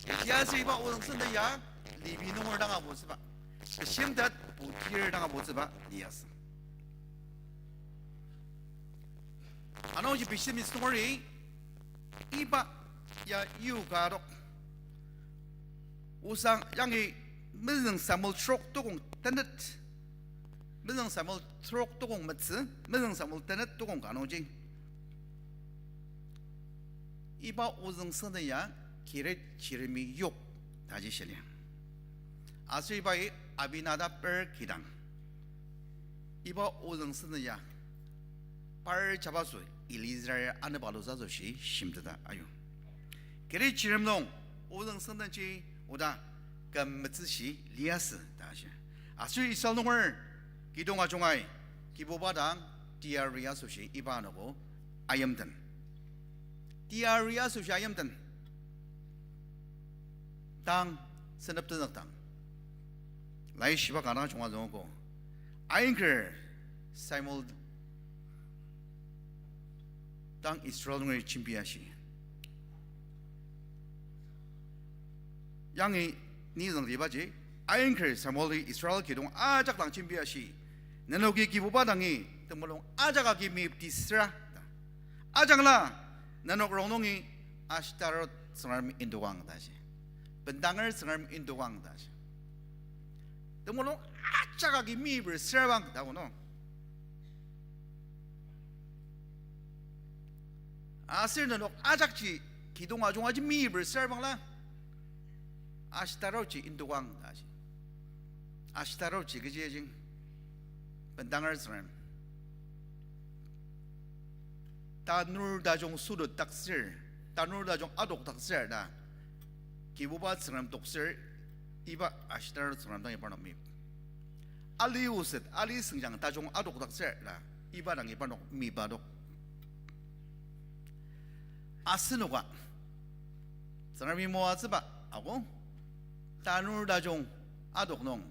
Kechiaser iba ozüng süngden ya Levi nunger dang abutsüba, shimtet putir dang abutsüba liasü. Anungji Bethshemesh nungeri iba ya yoka adok. Osang yangi mezüng Samuel trok tokong tenet, mezüng Samuel trok tokong metsü, mezüng Samuel tenet tokong ka nungji, iba ozüng süngden ya Kiriat Jearimi yok taji shia lir. Aser ibai Abinadab er kidang, iba ozüng süngden ya par jabaso Eleazar anepalutsa asoshi shimteta ayu. Kiriat Jearim nung ozüng süngdenji oda kümetsüshi liasü ta shi. Aser Israel nunger kidong ajungai Kibuba dang teyari asoshi iba anogo ayimten, teyari asoshi ayimten tang, senep tenzükdang, laishiba kanga junga züngoko, ainker Samuel tang Israel nungeri jembi ashi. Yangi ni züngtibaji, aingker Samueli Israel kidong ajak dang jembi ashi. Nenoki Kibuba dangi temulung ajak agi meyipti süra ta. Ajangla, nenok rongnungi Ashtarot tsüngrem indokang ta shi. Bendanger tsüngrem indokang ta shi. Temulung ajak agi meyiper sürabang ta ono. Aser nenok ajakji kidong ajunga ji meyiper sürabangla, Ashtarotji indokang ta shi. Ashtarotji kechi ajing, bendanger tsüngrem. Tanur tajung sudut taksür, tanur tajung adok taksür ta, Kibuba tsüngrem toksür, iba Ashtarot tsüngrem dangi parnok meyip. Ali oset, ali sengjang tajung adok taksür ta, iba dangi parnok meyipa adok. Asenoka, Tsüngremi moatsüba ako, tanur tajung adok nung,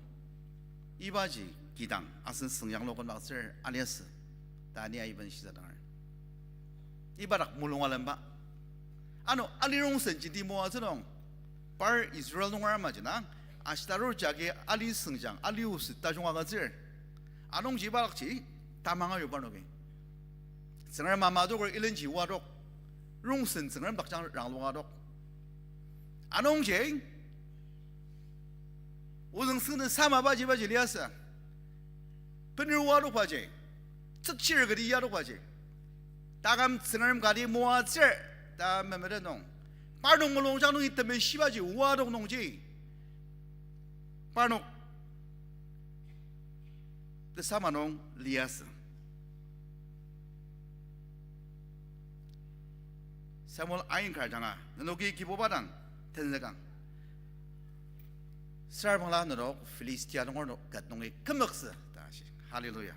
ibaji kidang asen sengjang lokon aser aliasü, ta ni aiben shisa danger. Iba dak mulung alemba. Ano ali rongsen jenti moatsü nung, par Israel nunger maji na, Ashtarot jagi ali sengjang, ali oset tajung agütsür. Anungji iba dakji tamang ayu parnoki. Tsüngrem ama adoker ilenji oa adok. Rongsen Tsüngrem dakjang rangloka adok. Anungji, ozüng süngden sama baji baji liasü. Bener oa adokbaji. Tsükchir kati ya adokbaji. Taküm Tsüngrem kati moatsür ta memeten nung, parnok mulungjang nungi temeshibaji oa adok nungji, parnok tesama nung liasü. Samuel ain kar ajanga, nenoki Kibuba dang tenzükang. Sür bangla nenok Philistia nunger ket nungi kümzüktsü ta shi. Hallelujah.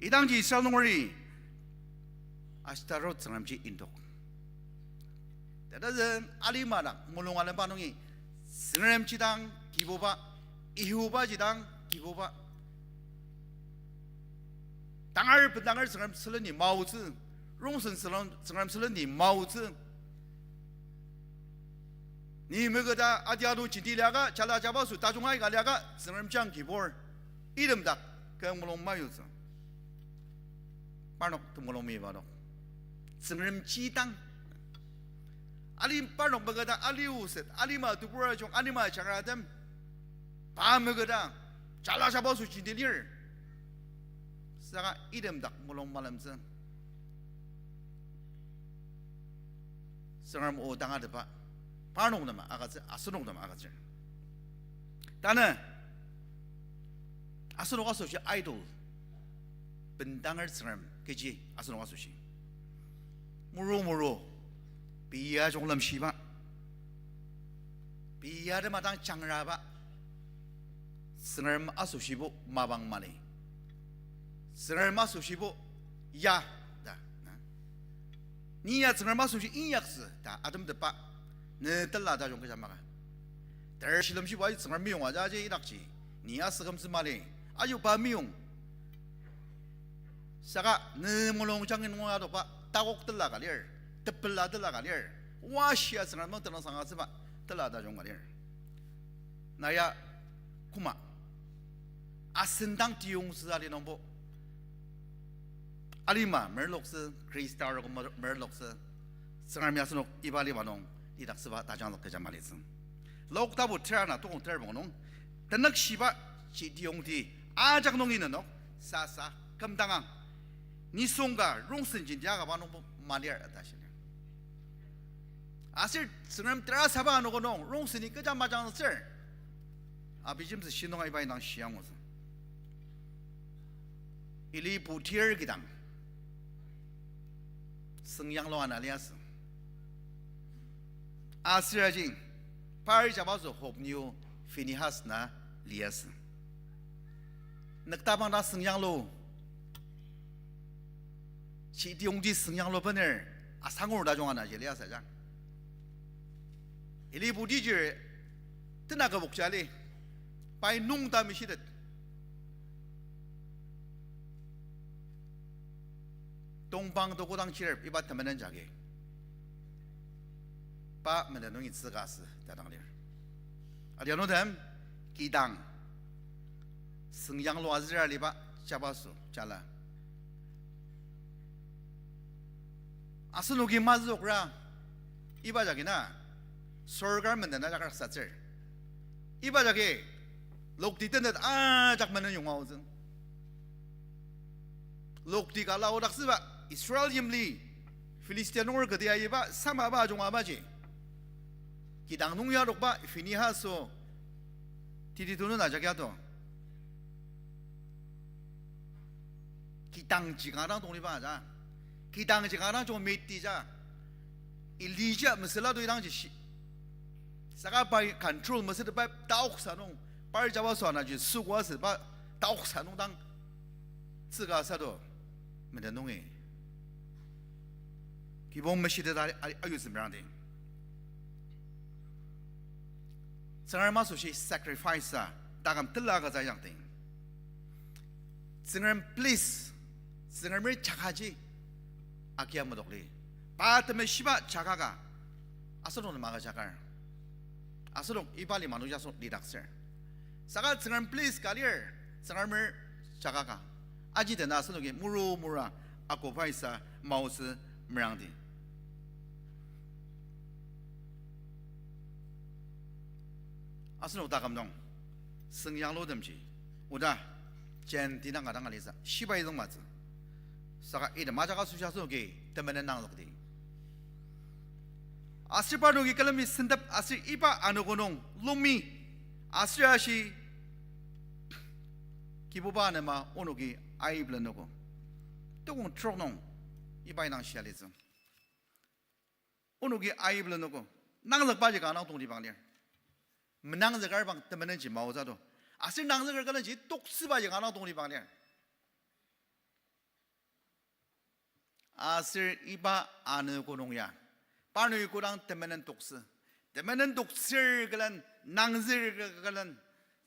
Idangji Israel nungeri Ashtarot tsüngremji indok. Tetezüng alima dang mulung alemba nungi, Tsüngremji dang Kibuba, Yihovaji dang Kibuba. Tangar bendanger tsüngrem sülen ni maotsü, rongsen sülen tsüngrem sülen ni maotsü. Ni meketa atianu jenti liaka, jala jabaso tajung aika liaka, Tsüngrem jang kibur. Item dak, kü mulung mayutsü. Parnok temulung meyipa adok. Tsüngremji dang. Ali parnok meketa, ali oset, alima tebur ajung, alima jangratem. Pa meketa, jala jabaso jenti lir. Saka item dak mulung malemtsü. Tsüngrem o dang atepa, parnok nem agütsü, asenok nem agütsür. Tanü, asenok asoshi idol, bendanger tsüngrem kechi asenok asoshi. Muru muru, pei ajung lemshiba, pei atema dang jangraba, Tsüngrem asoshibo mapang mali. Tsüngrem asoshibo ya, ta, na. Ni ya Tsüngrem asoshi inyaktsü ta atemtepba. Ne tela tajung kecha maka. Ter shilemshibo aji Tsüngrem meyong aja aji idakji. Ni asükümtsü mali. Aji pa meyong. Saka ne mulung jangja nung adokba takok tela ka lir. Tepela tela ka lir. Oa shia Tsüngrem nung tenüngsang agütsüba tela tajung ka lir. Na ya koma. Asen dang tiyongtsü ali nungbo. Alima merloktsü, Khrista arogo mer-, merloktsü. Tsüngremi asenok iba alima nung lidaktsüba tajangzük kecha malitsü. Lok tapu tera ana tokong ter pungu nung, tenükshiba ji tiyongti ajak nungi nenok sasa kümdangang. Nisung ka rongsen jenti akaba nungbo malir ta shiner. Aser Tsüngrem terasaba anogo nung rongseni kecha majangtsür. Abijemtsü shinunga iba indang shiangutsü. Ili putir kidang süngyanglu ana liasü. Aser aji, par jabaso Hopni o Phinehas na liasü. Nüktabang ta süngyanglu, ji tiyongti süngyanglu bener asangur tajung ana ji liasü ja. Ili putijir tena kübok jali, pai nung ta mishitet. Tongpang to kodang chirep iba temenen jagi, pa menden nungi tsüka asü ta dang lir. Adianutem, kidang, süngyanglu azüra aliba jabaso jala. Asenoki mazükra, iba jagi na, sorkar menden ajak raksatsür. Iba jagi, lokti tenet ajak menen yonga aotsü. Lokti ka laodaktsüba Israel yimli Philistia nunger kati ayiba samaba ajunga abaji, kidang nung yarokba Phinehas o titi tunun ajak yato. Kidangji kanga dang tonglibang aja. Kidangji kanga dang jung meti ja. Elijah mesüla to idangji shi. Saka pai control mesütepa taoksa nung, par jabaso anaji süko asüba taoksa nung dang tsüka asü to, menden nungi kibong meshiteta a- ayutsü merangdi. Tsüngrem asoshi sacrifice a taküm tela agütsü yangdi. Tsüngrem please, Tsüngremi jakaji agia medok li. Pa temeshiba jakaka asenok nem agüjakar. Asenok iba lima nungji asenok lidaktsür. Saka Tsüngrem please ka lir, Tsüngremi jakaka. Aji dena asenoki muru mura akobaisa maotsü merangdi. Asenok taküm nung, süngdanglutemji, oda, jenti nanga dang alitsü, shibai züngmatsü. Saka item ajak asoshi asenoki temenen nangzükdi. Aser parnoki külemi sentep aser iba anogo nung lumi, aser ashi, Kibuba anema onoki aiblenogo. Tukong trok nung iba indang shia litsü. Onoki aiblenogo. Nangzükbaji kanga dang tongtibang lir. Menangzüker bang temenenji maotsü to. Aser nangzüker külenji toksübaji kanga dang tongtibang lir. Aser iba anogo nung ya, parnoi kodang temenen toksü, temenen toksür külen, nangzüker külen,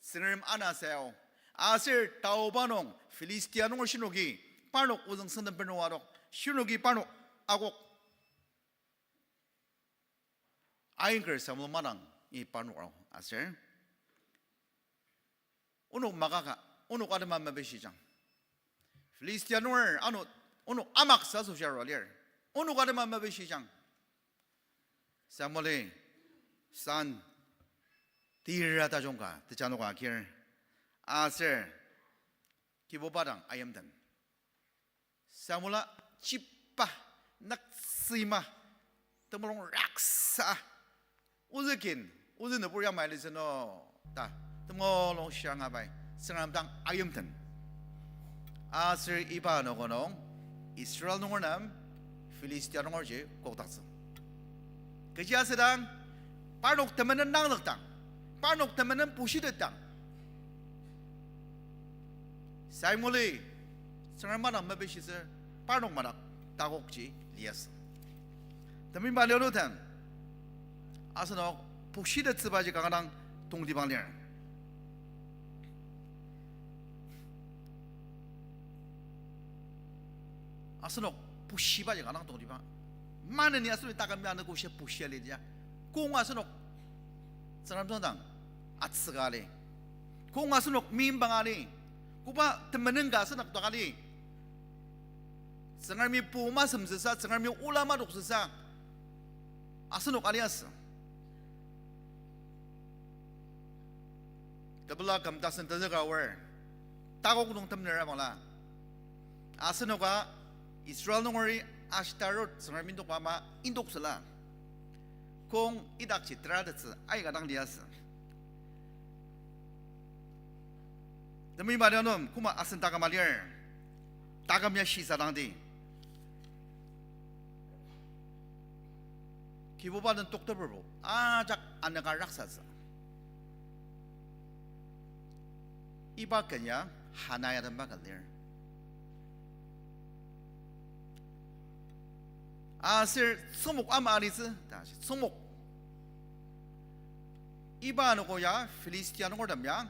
Tsüngrem ana sayao. Aser taoba nung Philistia nunger shinoki parnok ozüng senden benoadok, shinoki parnok akok. Aingker Samuel madang i parnok ao aser, onok makaka, onok atema mepishijang. Philistia nunger ano, onok amaksa asoshi arua lir. Onok atema mepishijang. Samueli san tira tajung ka tejanoka akir. Aser Kibuba dang ayimten. Samuela chipa, nüktsüima, temulung raksa, ozü kin, ozü nübur yamai litsü no, ta, temulung shiang abai, Tsüngrem dang ayimten. Aser iba anogo nung, Israel nunger nem, Philistia nungerji kokdaktsü. Kechiasedang, parnok temenen nangzükdang, parnok temenen pushitetdang, Samueli Tsüngrem madang mepishitsü parnok madak takokji liasü. Temeiba lianutem, asenok pushitettsübaji kanga dang tongtibang lir. Asenok pushibaji kanga dang tongtibang. Maneni asenok taküm ya anogo shia pushia lidia. Kong asenok Tsüngrem tsüngdang atsüka ali. Kong asenok mimbang ali. Koba temenen ka asenok dak ali. Tsüngremi pu masemtsüsa, Tsüngremi ola madoktsüsa asenok aliasü. Tepela küm tasen tenzüka aor, takok nung temner abangla, asenoka Israel nungeri Ashtarot Tsüngrem indokba ama indoktsüla. Kong idakji teratettsü aika dang liasü. Temeiba lianung koma asen taküm alir. Taküm ya shisadangdi. Kibuba den tokteperbo ajak anüka raksatsü. Iba ken ya Hanaya temba ken lir. Aser tsümok ama alitsü, ta shi tsümok. Iba anogo ya Philistia nungertem ya,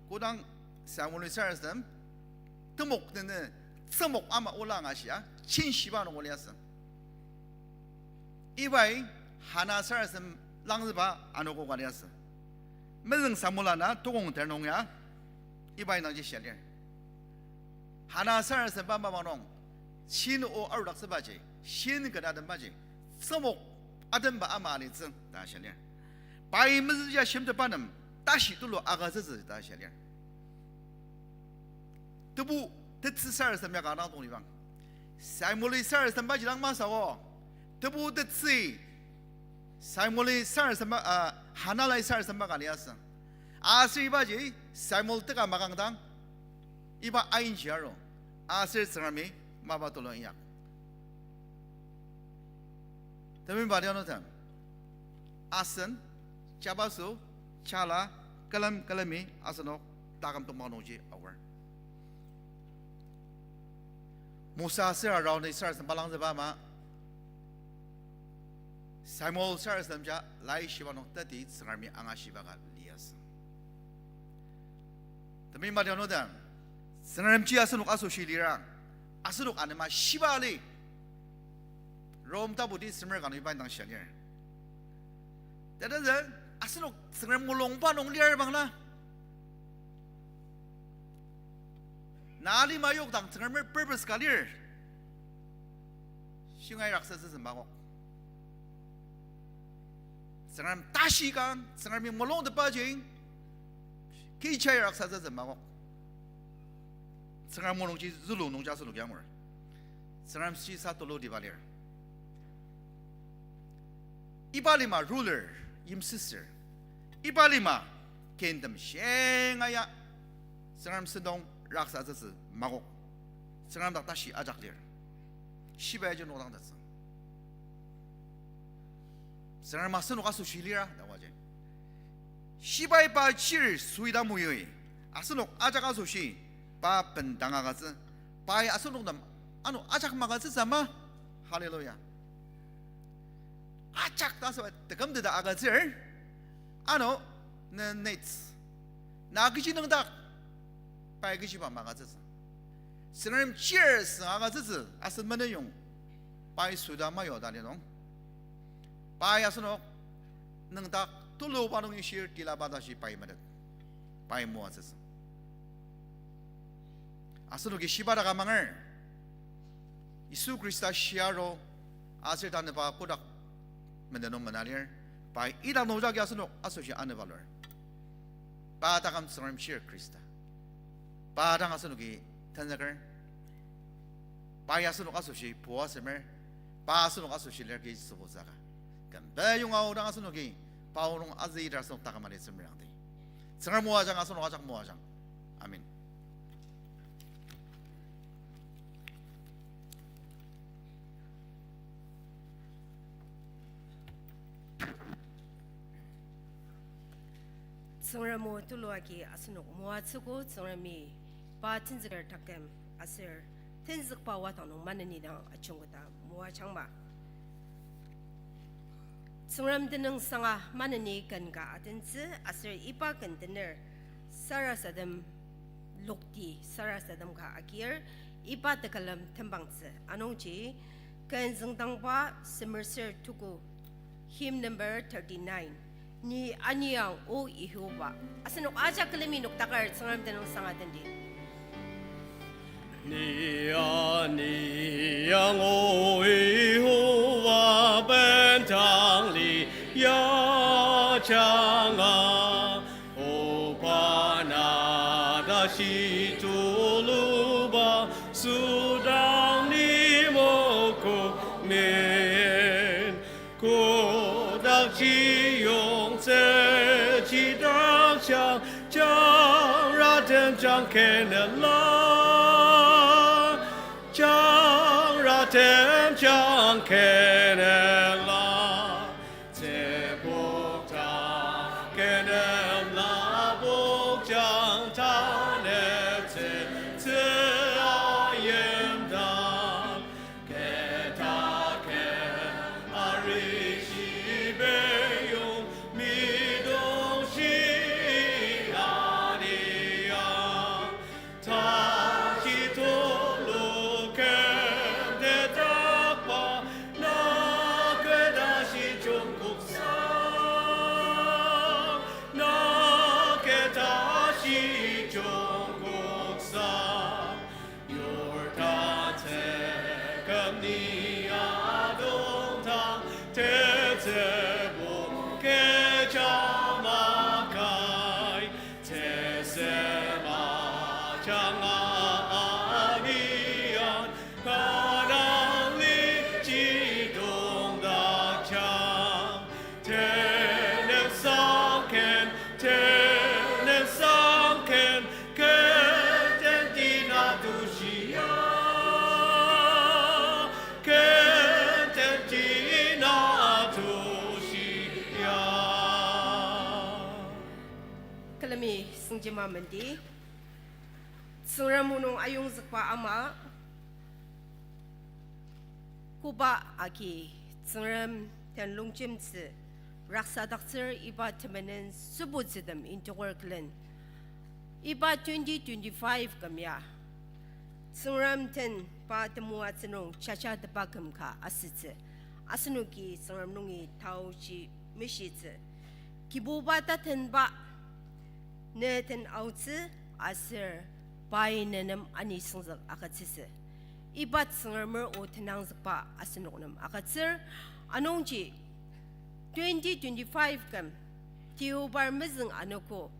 kodang Samuel sarasadem, temok nene tsümok ama ola angashia, chin shiba anogo liasü. Ibai Hana sarasadem langzüba anogo ka liasü. Mezüng Samuela na tukong ter nung ya, ibai nangji shia lir. Hana sarasademba mapang nung, shin o arudaktsübaji, shin ken atembaji, tsümok atemba ama alitsü ta shia lir. Pai mezüja shimtetba nem tashi tulu agütsütsü ta shia lir. Tebu, Tetsü sarasadem ya ka dang tongtibang. Samueli sarasadembaji dang masü o. Tebu, Tetsü, Samueli sarasademba, ah, Hanalai sarasademba ka liasü. Aser ibaji Samuel teka makangdang, iba ainji aru. Aser Tsüngremi mapa tulu inyak. Temeimba tianutem, asen, jabaso, jala, külem külemi asenok taküm tongma nungji aor. Mosa aser Aaroni sarasademba langzüba ama, Samuel sarasademja laishiba nung teti Tsüngremi angashiba ka liasü. Temeimba tianutem, Tsüngremji asenok asoshi lira, asenok anema shiba ali. Rom taputi semer ka nung iba indang shia lir. Tete, asenok Tsüngrem mulungba nung lir bangla, na lima yokdang Tsüngremer purpose ka lir. Shingai raksatsütsü makok. Tsüngrem tashi kang, Tsüngremi mulungtetbaji, kechi raksatsütsü makok. Tsüngrem mulungji zülua nungji asenok angur. Tsüngrem shisa tulutiba lir. Iba lima ruler, yimsüsür. Iba lima kentem shingaia Tsüngrem sentong raksatsütsü makok. Tsüngrem dak tashi ajak lir. Shibai ajinudang tatsü. Tsüngrem asenok asoshi lira ta waji. Shibai pa chir suida muyui. Asenok ajak asoshi pa bendang agütsü. Pai asenok nem ano ajak magütsütsü ma. Hallelujah. Ajak ta asüba tekümteta agütsür. Ano, ne needs. Na kechi nüngdak, pai kechiba magütsütsü. Tsüngrem chir seng agütsütsü, asen meneyong. Pai suda mayo ta linung. Pai asenok nüngdak tuluba nung ishir tilaba tashi pai metet. Pai moatsütsü. Asenoki shiba dak amanger. Yisu Khrista shia aru, aser tanüba kotak menden nung mena lir, pai idak nung jagi asenok asoshi anüba lur. Pa taküm Tsüngrem chir Khrista. Pa dang asenoki tenzüker. Pai asenok asoshi pua semer. Pa asenok asoshi lerki sübutsü ka. Kümba yonga aodang asenoki, pa o nung azüter asenok taküm alitsü merangdi. Tsüngrem moajang, asenok ajak moajang. Amen. Tsüngrem o tulu agi asenok moatsüogo. Tsüngremi pa tenzüker taküm aser tenzükba wadang nung maneni dang ajungketa moajangma. Tsüngrem tenüngsanga maneni ken ka atentsü aser iba ken tener sarasadem lokti sarasadem ka agir iba tekülem tembangtsü. Anungji ken züngdangba semer ser tuku, hymn number thirty-nine. Ni aniang, O Yihoba. Asenok ajak külemi nokdaker Tsüngrem tenüngsanga tendi. Ni aniang, O Yihoba, bendang li yajanga, O pa na tashi tuluba, südang ni mokomin. Kotak chiyong tsüchidak jang, jangratem jang kenela. Jangratem jang kenela. Tsübok ta kenem labok jang taneptsü, tsü ayimdang. Ketake arishi beyong midongshi aniang. Tashi tulu Ni adongdang tetsübo kecha makai, tetsüba janga anian, kadang liji dongdakjang. Tenüngsang ken, tenüngsang ken, ken tenti na tushia, ken tenti na tushia. Külemi sengjema menti. Tsüngrem o nung ayongzükba ama, koba agi Tsüngrem den longjemtsü raksadaktsür iba temenen sübutsütem indoker külen. Iba twenty twenty-five küm ya, Tsüngrem den pa temoatsü nung jajatepa küm ka asütsü. Asenoki Tsüngrem nungi taoji meshitsü. Kibuba tatenba, ne den aotsü, aser pai ne nem anisüngzük agütsütsü. Iba Tsüngremer o tenangzükba asenok nem agütsür. Anungji twenty twenty-five küm deobar mezüng anogo,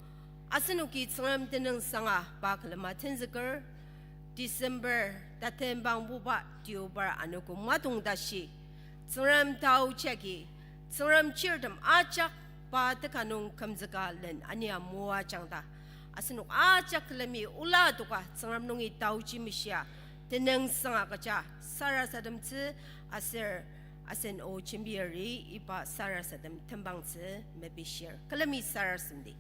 asenoki Tsüngrem tenüngsanga pa külema tenzüker, December tatembangbuba deobar anogo matong tashi, Tsüngrem taoji agi, Tsüngrem chirtem ajak pa teka nung kümzüka len ania moajangta, asenok ajak külemi ola adoka Tsüngrem nungi taoji meshia, tenüngsanga kecha sarasademtsü aser asen o jembiri iba sarasadem tembangtsü mepishir. Külemi sarasademdi.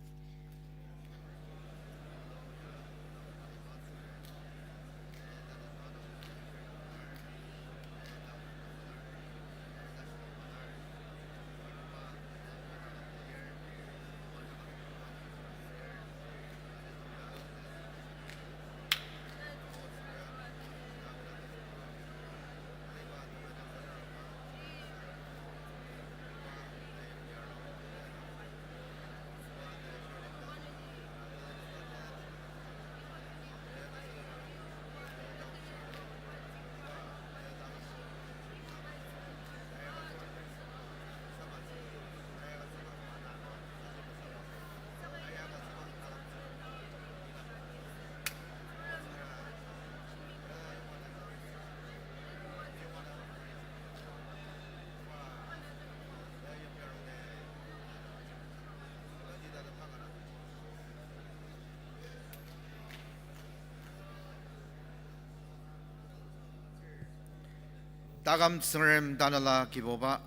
Taküm Tsüngrem Tanela Kibuba,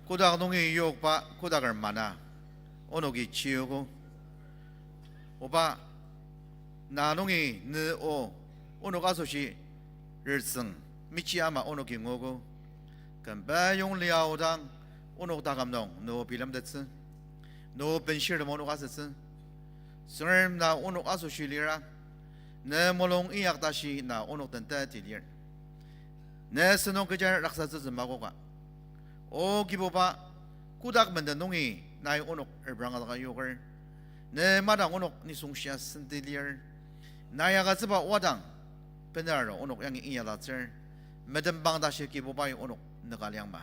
kotak nungi yokba kotaker mana onoki chiogo. Oba, na nungi ne o onok asoshi ritsüng michi ama onoki nguogo. Küm peyong liaodang onok taküm nung ne o bilemtettsü, ne o benshirtem onok asütsü. Tsüngrem na onok asoshi lira, ne mulung inyak tashi na onok den teti lir. Ne sentong kecha raksatsütsü makoka. O Kibuba, kotak menden nungi nai onok repranga daka yoker. Ne madang onok nisung shia senti lir. Nai agütsüba wadang, benaro onok yangi inyalatsür. Medembang tashi Kibubai onok nüka liangma.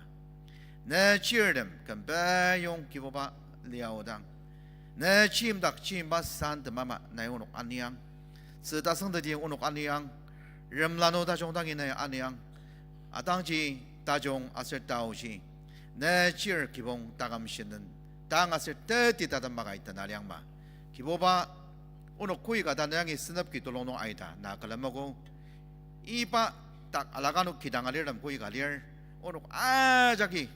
Ne chirtem küm peyong Kibuba liaodang, ne chimdak chimba san temama nai onok aniang. Tsü tasüngteti onok aniang. Remlanu tajung dangi nai aniang. Atangji tajung aser taoji, ne chir kibong taküm shinten, tang aser teti tatem makai tena liangma. Kibuba, onok koika tanü yangi senepki tulung nung aita na külem mako. Iba dak alaka nung kidang alirtem koika lir, onok ajaki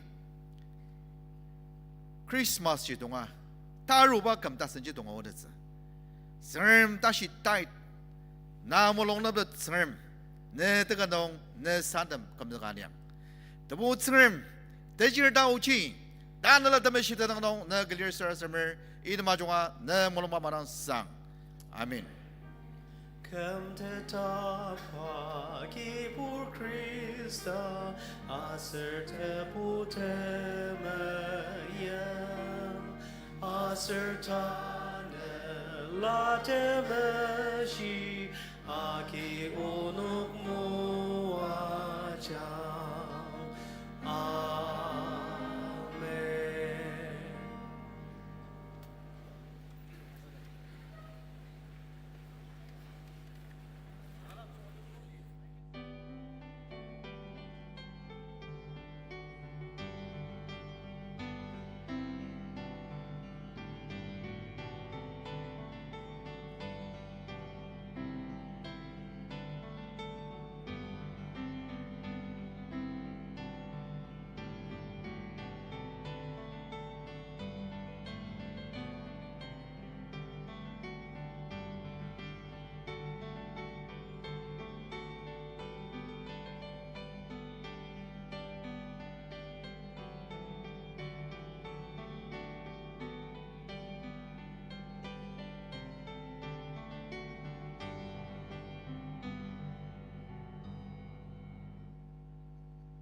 Christmas ji tonga, taruba küm tasenji tonga otettsü. Tsüngrem tashi tait, na mulung nübet Tsüngrem, ne teka nung ne santem kümzüka liang. Tebu Tsüngrem, tejir taoji, Tanela Temeshi tenüng nung ne külir sarasademer, item ajunga ne mulungba madang sang. Amen. Kümtetba Kibur Khrista, aser Tebu temeim, aser Tanela Temeshi agi onok